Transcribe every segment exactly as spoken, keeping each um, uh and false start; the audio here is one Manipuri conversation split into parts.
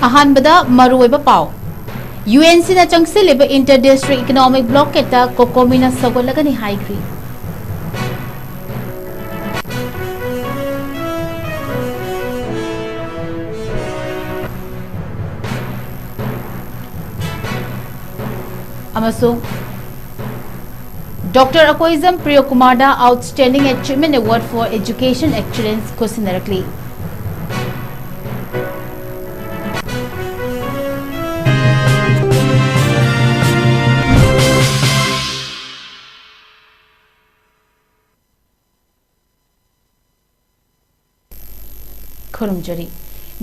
ꯑꯍꯥꯟꯕꯗ ꯃꯔꯨꯑꯣꯏꯕ ꯄꯥꯎ꯫ ꯌꯨ ꯑꯦꯟ ꯁꯤꯅ ꯆꯪꯁꯤꯜꯂꯤꯕ Inter District Economic Blockade ꯇ ꯀꯣꯀꯣꯃꯤꯅ ꯁꯧꯒꯠꯂꯒꯅꯤ ꯍꯥꯏꯈ꯭ꯔꯤ꯫ ꯑꯃꯁꯨꯡ Doctor ꯑꯀꯣꯏꯖꯝ ꯄ꯭ꯔꯤꯌꯣꯀꯨꯃꯥꯔꯗ Outstanding Achievement Award for Education Excellence ꯈꯨꯠꯁꯤꯟꯅꯔꯛꯂꯤ꯫ ꯈꯨꯔꯨꯝꯖꯔꯤ꯫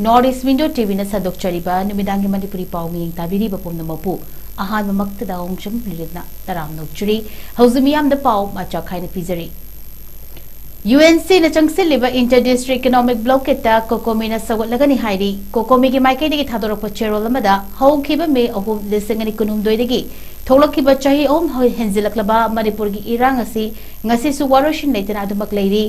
North East Window T V ꯅ ꯁꯟꯗꯣꯛꯆꯔꯤꯕ ꯅꯨꯃꯤꯗꯥꯡꯒꯤ ꯃꯅꯤꯄꯨꯔꯤ ꯄꯥꯎ ꯃꯤꯠꯌꯦꯡ ꯇꯥꯕꯤꯔꯤꯕ ꯄꯨꯝꯅꯃꯛꯄꯨ ꯑꯍꯥꯟꯕꯃꯛꯇꯗ ꯑꯍꯣꯡꯖꯝ ꯂꯤꯔꯤꯠꯅ ꯇꯔꯥꯝꯅ ꯑꯣꯛꯆꯔꯤ꯫ ꯍꯧꯖꯤꯛ ꯃꯤꯌꯥꯝꯗ ꯄꯥꯎ ꯃꯆꯥꯛ ꯈꯥꯏꯅ ꯄꯤꯖꯔꯤ꯫ ꯌꯨ ꯑꯦꯟ ꯁꯤꯅ ꯆꯪꯁꯤꯜꯂꯤꯕ Inter District Economic Blockade ꯇ ꯀꯣꯀꯣꯃꯤꯅ ꯁꯧꯒꯠꯂꯒꯅꯤ ꯍꯥꯏꯔꯤ꯫ ꯀꯣꯀꯣꯃꯤꯒꯤ ꯃꯥꯏꯀꯩꯗꯒꯤ ꯊꯥꯗꯣꯔꯛꯄ ꯆꯦꯔꯣꯜ ꯑꯃꯗ, ꯍꯧꯈꯤꯕ ꯃꯦ ꯑꯍꯨꯝ, ꯂꯤꯁꯤꯡ ꯑꯅꯤ ꯀꯨꯟꯍꯨꯝꯗꯣꯏꯗꯒꯤ ꯊꯣꯛꯂꯛꯈꯤꯕ ꯆꯍꯤ ꯑꯍꯨꯝ ꯍꯦꯟꯖꯤꯜꯂꯛꯂꯕ ꯃꯅꯤꯄꯨꯔꯒꯤ ꯏꯔꯥꯡ ꯑꯁꯤ ꯉꯁꯤꯁꯨ ꯋꯥꯔꯣꯏꯁꯤꯟ ꯂꯩꯇꯅ ꯑꯗꯨꯃꯛ ꯂꯩꯔꯤ꯫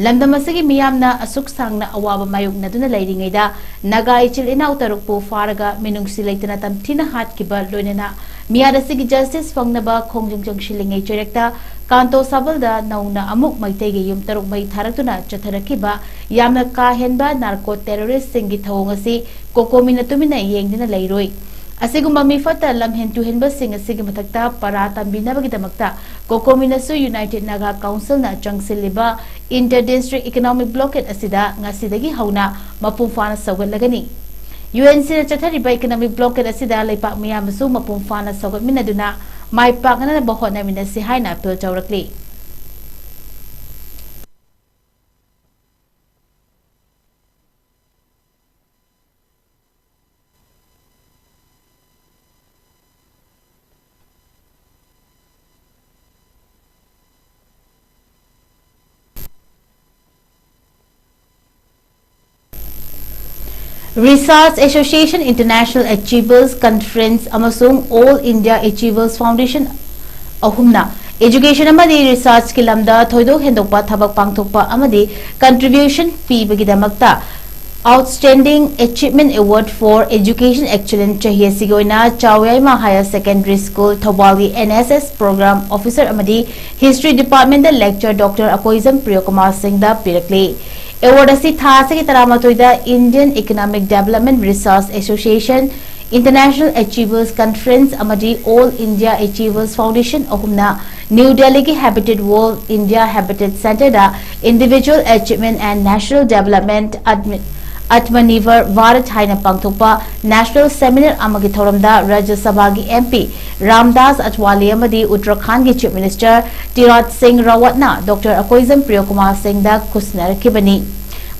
ꯂꯝꯗꯝ ꯑꯁꯤꯒꯤ ꯃꯤꯌꯥꯝꯅ ꯑꯁꯨꯛ ꯁꯥꯡꯅ ꯑꯋꯥꯕ ꯃꯥꯌꯣꯛꯅꯗꯨꯅ ꯂꯩꯔꯤꯉꯩꯗ, ꯅꯥꯒꯥ ꯏꯆꯤꯜ ꯏꯅꯥꯎ ꯇꯔꯨꯛꯄꯨ ꯐꯥꯔꯒ ꯃꯤꯅꯨꯡꯁꯤ ꯂꯩꯇꯅ ꯇꯝꯊꯤꯅ ꯍꯥꯠꯈꯤꯕ, ꯂꯣꯏꯅꯅ ꯃꯤꯍꯥꯠ ꯑꯁꯤꯒꯤ justice ꯐꯪꯅꯕ ꯈꯣꯡꯖꯪ ꯆꯪꯁꯤꯜꯂꯤꯉꯩ ꯆꯩꯔꯛꯇ ꯀꯥꯟꯇꯣ ꯁꯥꯕꯜꯗ ꯅꯧꯅ ꯑꯃꯨꯛ ꯃꯩꯇꯩꯒꯤ ꯌꯨꯝ ꯇꯔꯨꯛ ꯃꯩ ꯊꯥꯔꯛꯇꯨꯅ ꯆꯠꯊꯔꯛꯈꯤꯕ ꯌꯥꯝꯅ ꯀꯥ ꯍꯦꯟꯕ narco terrorist ꯁꯤꯡꯒꯤ ꯊꯧꯑꯣꯡ ꯑꯁꯤ ꯀꯣꯀꯣꯃꯤꯅ ꯇꯨꯃꯤꯟꯅ ꯌꯦꯡꯗꯨꯅ ꯂꯩꯔꯣꯏ꯫ ꯑꯁꯤꯒꯨꯝꯕ ꯃꯤꯐꯠꯇ ꯂꯝꯍꯦꯟ ꯇꯨꯍꯦꯟꯕꯁꯤꯡ ꯑꯁꯤꯒꯤ ꯃꯊꯛꯇ ꯄꯔꯥ ꯇꯝꯕꯤꯅꯕꯒꯤꯗꯃꯛꯇ ꯀꯣꯀꯣꯃꯤꯅꯁꯨ United Naga Council ꯅ ꯆꯪꯁꯤꯜꯂꯤꯕ Inter District Economic Blockade ꯑꯁꯤꯗ ꯉꯁꯤꯗꯒꯤ ꯍꯧꯅ ꯃꯄꯨꯡ ꯐꯥꯅ ꯁꯧꯒꯠꯂꯒꯅꯤ꯫ ꯌꯨ ꯑꯦꯟ ꯁꯤꯅ ꯆꯠꯊꯔꯤꯕ economic blockade ꯑꯁꯤꯗ ꯂꯩꯄꯥꯛ ꯃꯤꯌꯥꯝꯅꯁꯨ ꯃꯄꯨꯡ ꯐꯥꯅ ꯁꯧꯒꯠꯃꯤꯟꯅꯗꯨꯅ ꯃꯥꯏ ꯄꯥꯛꯅꯅꯕ ꯍꯣꯠꯅꯃꯤꯟꯅꯁꯤ ꯍꯥꯏꯅ appeal ꯇꯧꯔꯛꯂꯤ꯫ Research Association International Achievers Conference ꯑꯃꯁꯨꯡ All India Achievers Foundation ꯑꯍꯨꯝꯅ education ꯑꯃꯗꯤ research ꯀꯤ ꯂꯝꯗ ꯊꯣꯏꯗꯣꯛ ꯍꯦꯟꯗꯣꯛꯄ ꯊꯕꯛ ꯄꯥꯡꯊꯣꯛꯄ ꯑꯃꯗꯤ contribution ꯄꯤꯕꯒꯤꯗꯃꯛꯇ Outstanding Achievement Award for Education Excellence ꯆꯍꯤ ꯑꯁꯤꯒꯤ ꯑꯣꯏꯅ ꯆꯥꯎꯌꯥꯏꯃ Higher Secondary School ꯊꯧꯕꯥꯜꯒꯤ N S S Program Officer ꯑꯃꯗꯤ History Department Lecturer Doctor Akoijam Priyokumar ꯁꯤꯡꯗ ꯄꯤꯔꯛꯂꯤ꯫ Award ꯑꯁꯤ ꯊꯥ ꯑꯁꯤꯒꯤ ꯇꯔꯥꯃꯥꯊꯣꯏꯗ Indian Economic Development Research Association International Achievers Conference ꯑꯃꯗꯤ All India Achievers Foundation ꯑꯍꯨꯝꯅ ꯅ꯭ꯌꯨ ꯗꯦꯜꯂꯤꯒꯤ Habitat World India Habitat Centreꯗ Individual Achievement and National Development Atmi-, Atmanirbhar Bharat ꯍꯥꯏꯅ ꯄꯥꯡꯊꯣꯛꯄ National Seminar ꯑꯃꯒꯤ ꯊꯧꯔꯝꯗ ꯔꯥꯖ꯭ꯌ ꯁꯚꯥꯒꯤ M P ꯔꯥꯝꯗꯥꯁ ꯑꯊꯋꯥꯂꯦ ꯑꯃꯗꯤ ꯎꯠꯇꯔꯥꯈꯥꯟꯗꯒꯤ Chief Minister ꯇꯤꯔꯥꯠ ꯁꯤꯡ ꯔꯥꯋꯠꯅ Doctor ꯑꯀꯣꯏꯖꯝ ꯄ꯭ꯔꯤꯌꯣꯀꯨꯃꯥꯔ ꯁꯤꯡꯗ ꯈꯨꯠꯁꯤꯟꯅꯔꯛꯈꯤꯕꯅꯤ꯫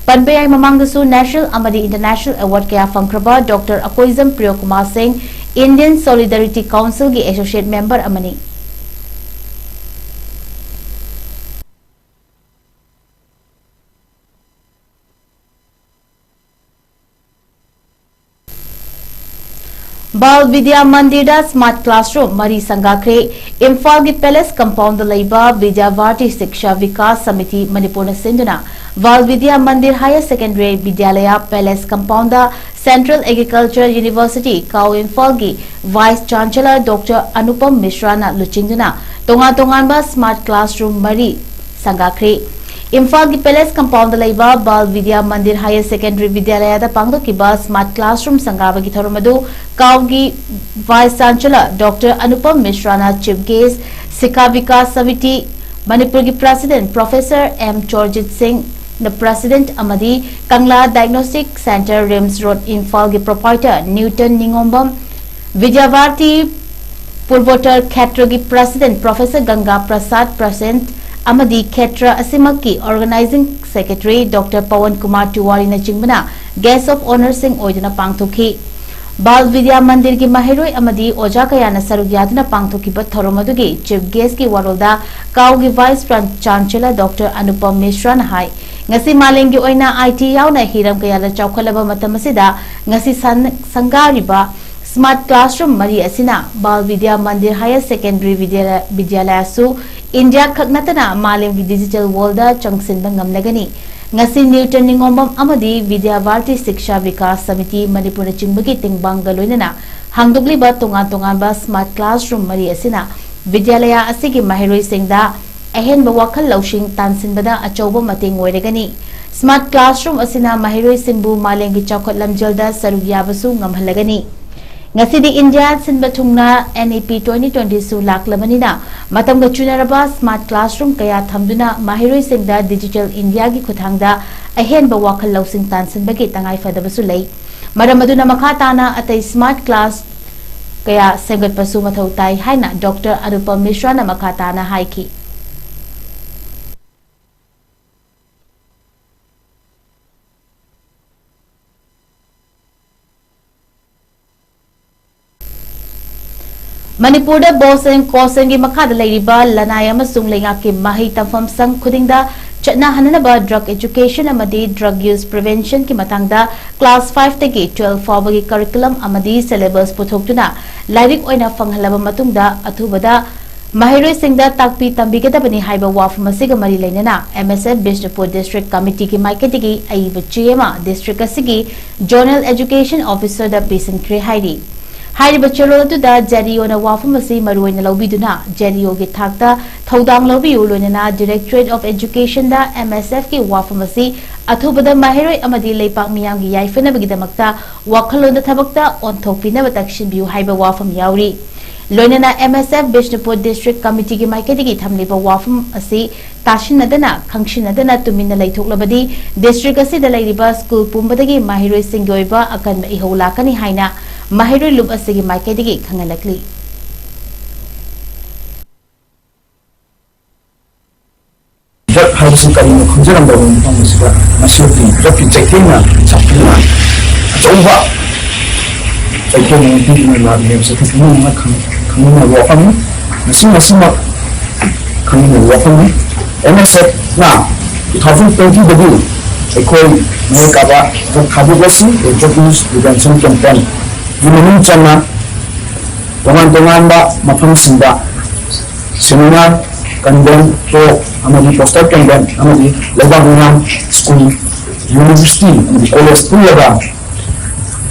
ꯄꯟꯕ ꯌꯥꯏ, ꯃꯃꯥꯡꯗꯁꯨ National ꯑꯃꯗꯤ International Award ꯀꯌꯥ ꯐꯪꯈ꯭ꯔꯕ Doctor ꯑꯀꯣꯏꯖꯝ ꯄ꯭ꯔꯤꯌꯣꯀꯨꯃꯥꯔ ꯁꯤꯡ Indian Solidarity Councilꯒꯤ Associate Member ꯑꯃꯅꯤ꯫ ꯕꯥꯜ ꯕꯤꯗ꯭ꯌꯥ ꯃꯟꯗꯤꯔꯗ Smart Classroom ꯃꯔꯤ ꯁꯪꯒꯥꯈ꯭ꯔꯦ꯫ ꯏꯝꯐꯥꯜꯒꯤ Palace Compoundꯗ ꯂꯩꯕ ꯕꯤꯗ꯭ꯌꯥ ꯚꯥꯔꯇꯤ ꯁꯤꯛꯁꯥ ꯚꯤꯀꯥꯁ ꯁꯃꯤꯇꯤ ꯃꯅꯤꯄꯨꯔꯅ ꯁꯤꯟꯗꯨꯅ ꯕꯥꯜ ꯕꯤꯗ꯭ꯌꯥ ꯃꯟꯗꯤꯔ Higher Secondary ꯕꯤꯗ꯭ꯌꯥꯂꯌ Palace Compoundꯗ Central Agriculture University ꯀꯥꯎ ꯏꯝꯐꯥꯜꯒꯤ Vice Chancellor Doctor ꯑꯅꯨꯄꯝ ꯃꯤꯁ꯭ꯔꯥꯅ ꯂꯨꯆꯤꯡꯗꯨꯅ ꯇꯣꯉꯥꯟ ꯇꯣꯉꯥꯟꯕ Smart Classroom ꯃꯔꯤ ꯁꯪꯒꯥꯈ꯭ꯔꯦ꯫ ꯏꯝꯐꯥꯜꯒꯤ Palace Compoundꯗ ꯂꯩꯕ ꯕꯥꯜ ꯕꯤꯗ꯭ꯌꯥ ꯃꯟꯗꯤꯔ Higher Secondary ꯕꯤꯗ꯭ꯌꯥꯂꯌꯗ ꯄꯥꯡꯊꯣꯛꯈꯤꯕ Smart Classroom ꯁꯪꯒꯥꯕꯒꯤ ꯊꯧꯔꯝ ꯑꯗꯨ ꯀꯥꯎꯒꯤ Vice Chancellor Doctor Anupam ꯃꯤꯁ꯭ꯔꯥꯅ Chief Guest, ꯁꯤꯛꯈꯥ Vikas samiti ꯃꯅꯤꯄꯨꯔꯒꯤ President Professor M ꯆꯣꯔꯖꯤꯠ ꯁꯤꯡꯅ President ꯑꯃꯗꯤ ꯀꯪꯂꯥ Diagnostic Centre, RIMS Road, ꯏꯝꯐꯥꯜꯒꯤ Proprietor ꯅ꯭ꯌꯨꯇꯟ ꯅꯤꯉꯣꯝꯕꯝ, ꯕꯤꯗ꯭ꯌꯥꯚꯥꯔꯇꯤ ꯄꯨꯔꯕꯣꯠꯇꯔ ꯈꯦꯇ꯭ꯔꯒꯤ President Professor ꯒꯪꯒꯥ ꯄ꯭ꯔꯁꯥꯗ ꯄ꯭ꯔꯁꯦꯟ ꯑꯃꯗꯤ ꯈꯦꯇ꯭ꯔ ꯑꯁꯤꯃꯛꯀꯤ Organizing Secretary Doctor Pawan Kumar ꯇꯤꯋꯥꯔꯤꯅꯆꯤꯡꯕꯅ Guest of Honourꯁꯤꯡ ꯑꯣꯏꯗꯨꯅ ꯄꯥꯡꯊꯣꯛꯈꯤ꯫ ꯕꯥꯜ ꯕꯤꯗ꯭ꯌꯥ ꯃꯟꯗꯤꯔꯒꯤ ꯃꯍꯩꯔꯣꯏ ꯑꯃꯗꯤ ꯑꯣꯖꯥ ꯀꯌꯥꯅ ꯁꯔꯨꯛ ꯌꯥꯗꯨꯅ ꯄꯥꯡꯊꯣꯛꯈꯤꯕ ꯊꯧꯔꯝ ꯑꯗꯨꯒꯤ Chief Guestꯀꯤ ꯋꯥꯔꯣꯜꯗ ꯀꯥꯎꯒꯤ Vice Chancellor Doctor Anupam ꯃꯤꯁ꯭ꯔꯥꯅ ꯍꯥꯏ, ꯉꯁꯤ ꯃꯥꯂꯦꯝꯒꯤ ꯑꯣꯏꯅ I T ꯌꯥꯎꯅ ꯍꯤꯔꯝ ꯀꯌꯥꯗ ꯆꯥꯎꯈꯠꯂꯕ ꯃꯇꯝ ꯑꯁꯤꯗ ꯉꯁꯤ ꯁꯟ-, ꯁꯪꯒꯥꯔꯤꯕ Smart Classroom ꯃꯔꯤ ꯑꯁꯤꯅ ꯕꯥꯜ ꯕꯤꯗ꯭ꯌꯥ ꯃꯟꯗꯤꯔ Higher Secondary ꯕꯤꯗ꯭ꯌꯥꯂ-, ꯕꯤꯗ꯭ꯌꯥꯂꯌꯁꯨ ꯏꯟꯗꯤꯌꯥ ꯈꯛ ꯅꯠꯇꯅ ꯃꯥꯂꯦꯝꯒꯤ digital worldꯗ ꯆꯪꯁꯤꯟꯕ ꯉꯝꯂꯒꯅꯤ꯫ ꯉꯁꯤ ꯅ꯭ꯌꯨꯇꯟ ꯅꯤꯉꯣꯝꯕꯝ ꯑꯃꯗꯤ ꯕꯤꯗ꯭ꯌꯥ ꯚꯥꯔꯇꯤ ꯁꯤꯛꯁꯥ ꯕꯤꯀꯥꯁ ꯁꯃꯤꯇꯤ ꯃꯅꯤꯄꯨꯔꯅꯆꯤꯡꯕꯒꯤ ꯇꯦꯡꯕꯥꯡꯒ ꯂꯣꯏꯅꯅ ꯍꯥꯡꯗꯣꯛꯂꯤꯕ ꯇꯣꯉꯥꯟ ꯇꯣꯉꯥꯟꯕ ꯁ꯭ꯃꯥꯔꯠ ꯀ꯭ꯂꯥꯁꯔꯨꯝ ꯃꯔꯤ ꯑꯁꯤꯅ ꯕꯤꯗ꯭ꯌꯥꯂꯌꯥ ꯑꯁꯤꯒꯤ ꯃꯍꯩꯔꯣꯏꯁꯤꯡꯗ ꯑꯍꯦꯟꯕ ꯋꯥꯈꯜ ꯂꯧꯁꯤꯡ ꯇꯥꯟꯁꯤꯟꯕꯗ ꯑꯆꯧꯕ ꯃꯇꯦꯡ ꯑꯣꯏꯔꯒꯅꯤ꯫ ꯁ꯭ꯃꯥꯔꯠ ꯀ꯭ꯂꯥꯁꯔꯨꯝ ꯑꯁꯤꯅ ꯃꯍꯩꯔꯣꯏꯁꯤꯡꯕꯨ ꯃꯥꯂꯦꯝꯒꯤ ꯆꯥꯎꯈꯠ ꯂꯝꯖꯦꯜꯗ ꯁꯔꯨꯛ ꯌꯥꯕꯁꯨ ꯉꯝꯍꯜꯂꯒꯅꯤ꯫ ꯉꯁꯤꯗꯤ ꯏꯟꯗꯤꯌꯥ ꯁꯤꯟꯕ ꯊꯨꯡꯅ N E P twenty twenty ꯁꯨ ꯂꯥꯛꯂꯕꯅꯤꯅ, ꯃꯇꯝꯒ ꯆꯨꯅꯔꯕ ꯁ꯭ꯃꯥꯔꯠ ꯀ꯭ꯂꯥꯁꯔꯨꯝ ꯀꯌꯥ ꯊꯝꯗꯨꯅ ꯃꯍꯩꯔꯣꯏꯁꯤꯡꯗ ꯗꯤꯖꯤꯇꯦꯜ ꯏꯟꯗꯤꯌꯥꯒꯤ ꯈꯨꯠꯊꯥꯡꯗ ꯑꯍꯦꯟꯕ ꯋꯥꯈꯜ ꯂꯧꯁꯤꯡ ꯇꯥꯟꯁꯤꯟꯕꯒꯤ ꯇꯉꯥꯏꯐꯗꯕꯁꯨ ꯂꯩ꯫ ꯃꯔꯝ ꯑꯗꯨꯅ ꯃꯈꯥ ꯇꯥꯅ ꯑꯇꯩ ꯁ꯭ꯃꯥꯔꯠ ꯀ꯭ꯂꯥꯁ ꯀꯌꯥ ꯁꯦꯝꯒꯠꯄꯁꯨ ꯃꯊꯧ ꯇꯥꯏ ꯍꯥꯏꯅ ꯗꯣꯛꯇꯔ ꯑꯅꯨꯄꯝ ꯃꯤꯁ꯭ꯔꯥꯅ ꯃꯈꯥ ꯇꯥꯅ ꯍꯥꯏꯈꯤ꯫ ꯃꯅꯤꯄꯨꯔꯗ ꯕꯣꯁꯦꯟ ꯀꯣꯁꯦꯟꯒꯤ ꯃꯈꯥꯗ ꯂꯩꯔꯤꯕ ꯂꯅꯥꯏ ꯑꯃꯁꯨꯡ ꯂꯩꯉꯥꯛꯀꯤ ꯃꯍꯩ ꯇꯝꯐꯝ ꯁꯪ ꯈꯨꯗꯤꯡꯗ ꯆꯠꯅꯍꯟꯅꯅꯕ drug education ꯑꯃꯗꯤ drug use prevention ꯀꯤ ꯃꯇꯥꯡꯗ class five ꯇꯒꯤ twelve ꯐꯥꯎꯕꯒꯤ curriculum ꯑꯃꯗꯤ syllabus ꯄꯨꯊꯣꯛꯇꯨꯅ ꯂꯥꯏꯔꯤꯛ ꯑꯣꯏꯅ ꯐꯪꯍꯜꯂꯕ ꯃꯇꯨꯡꯗ ꯑꯊꯨꯕꯗ ꯃꯍꯩꯔꯣꯏꯁꯤꯡꯗ ꯇꯥꯛꯄꯤ ꯇꯝꯕꯤꯒꯗꯕꯅꯤ ꯍꯥꯏꯕ ꯋꯥꯐꯝ ꯑꯁꯤꯒ ꯃꯔꯤ ꯂꯩꯅꯅ M S F Bishnupur district committee ꯒꯤ ꯃꯥꯏꯀꯩꯗꯒꯤ ꯑꯏꯕ ꯆꯦ ꯑꯃ district ꯑꯁꯤꯒꯤ Zonal Education Officer ꯗ ꯄꯤꯁꯤꯟꯈ꯭ꯔꯦ ꯍꯥꯏꯔꯤ꯫ ꯍꯥꯏꯔꯤꯕ ꯆꯦꯔꯣꯜ ꯑꯗꯨꯗ Z E O ꯅ ꯋꯥꯐꯝ ꯑꯁꯤ ꯃꯔꯨꯑꯣꯏꯅ ꯂꯧꯕꯤꯗꯨꯅ Z E O ꯒꯤ ꯊꯥꯛꯇ ꯊꯧꯗꯥꯡ ꯂꯧꯕꯤꯌꯨ, ꯂꯣꯏꯅꯅ Directorate of Education the M S F ꯀꯤ ꯋꯥꯐꯝ ꯑꯁꯤ ꯑꯊꯨꯕꯗ ꯃꯍꯩꯔꯣꯏ ꯑꯃꯗꯤ ꯂꯩꯄꯥꯛ ꯃꯤꯌꯥꯝꯒꯤ ꯌꯥꯏꯐꯅꯕꯒꯤꯗꯃꯛꯇ ꯋꯥꯈꯜꯂꯣꯟꯗ ꯊꯕꯛꯇ ꯑꯣꯟꯊꯣꯛꯄꯤꯅꯕ ꯇꯛꯁꯤꯟꯕꯤꯌꯨ ꯍꯥꯏꯕ ꯋꯥꯐꯝ ꯌꯥꯎꯔꯤ꯫ ꯂꯣꯏꯅꯅ M S F Bishnupur district committee ꯒꯤ ꯃꯥꯏꯀꯩꯗꯒꯤ ꯊꯝꯂꯤꯕ ꯋꯥꯐꯝ ꯑꯁꯤ ꯇꯥꯁꯤꯟꯅꯗꯅ, ꯈꯪꯁꯤꯟꯅꯗꯅ ꯇꯨꯃꯤꯟꯅ ꯂꯩꯊꯣꯛꯂꯕꯗꯤ district ꯑꯁꯤꯗ ꯂꯩꯔꯤꯕ school ꯄꯨꯝꯕꯗꯒꯤ ꯃꯍꯩꯔꯣꯏꯁꯤꯡꯒꯤ ꯑꯣꯏꯕ ꯑꯀꯟꯕ ꯏꯍꯧ ꯂꯥꯛꯀꯅꯤ ꯍꯥꯏꯅ ꯃꯍꯩꯔꯣꯏ ꯂꯨꯞ ꯑꯁꯤꯒꯤ ꯃꯥꯏꯀꯩꯗꯒꯤ ꯈꯪꯍꯜꯂꯛꯂꯤ꯫ Drug ꯍꯥꯏꯕꯁꯤ ꯀꯔꯤꯅꯣ ꯈꯪꯖꯔꯝꯗꯕ ꯃꯐꯝ ꯑꯁꯤꯗ ꯉꯁꯤꯗꯤ drug ꯀꯤ ꯆꯩꯊꯦꯡꯅ ꯁꯥꯐꯨꯅ ꯑꯆꯧꯕ ꯆꯩꯊꯦꯡ ꯑꯃ ꯄꯤꯗꯨꯅ ꯂꯥꯛꯂꯤ ꯍꯥꯏꯕꯁꯤ ꯑꯩꯈꯣꯏ ꯄꯨꯝꯅꯃꯛꯅ ꯈꯪ-, ꯈꯪꯃꯤꯟꯅꯕ ꯋꯥꯐꯝꯅꯤ꯫ ꯃꯁꯤ ꯃꯁꯤꯃꯛ ꯈꯪꯃꯤꯟꯅꯕ ꯋꯥꯐꯝꯅꯤ꯫ M S F ꯅ two thousand twenty ꯗꯒꯤ ꯑꯩꯈꯣꯏ ꯃꯤꯑꯣꯏ ꯀꯥꯕ drug ꯊꯥꯗꯣꯛꯂꯁꯤ, drug use prevention campaign ꯒꯤ ꯃꯅꯨꯡ ꯆꯟꯅ ꯇꯣꯉꯥꯟ ꯇꯣꯉꯥꯟꯕ ꯃꯐꯝꯁꯤꯡꯗ seminar ꯀꯟꯚꯦꯟ, ꯇꯣꯛ ꯑꯃꯗꯤ ꯄꯣꯁꯇꯔ ꯀꯦꯝꯄꯦꯟ ꯑꯃꯗꯤ ꯂꯩꯕꯥꯛ ꯃꯤꯌꯥꯝ, ꯁ꯭ꯀꯨꯜ, ꯌꯨꯅꯤꯚꯔꯁꯤꯇꯤ ꯑꯃꯗꯤ ꯀꯣꯂꯦꯖ ꯄꯨꯜꯂꯒ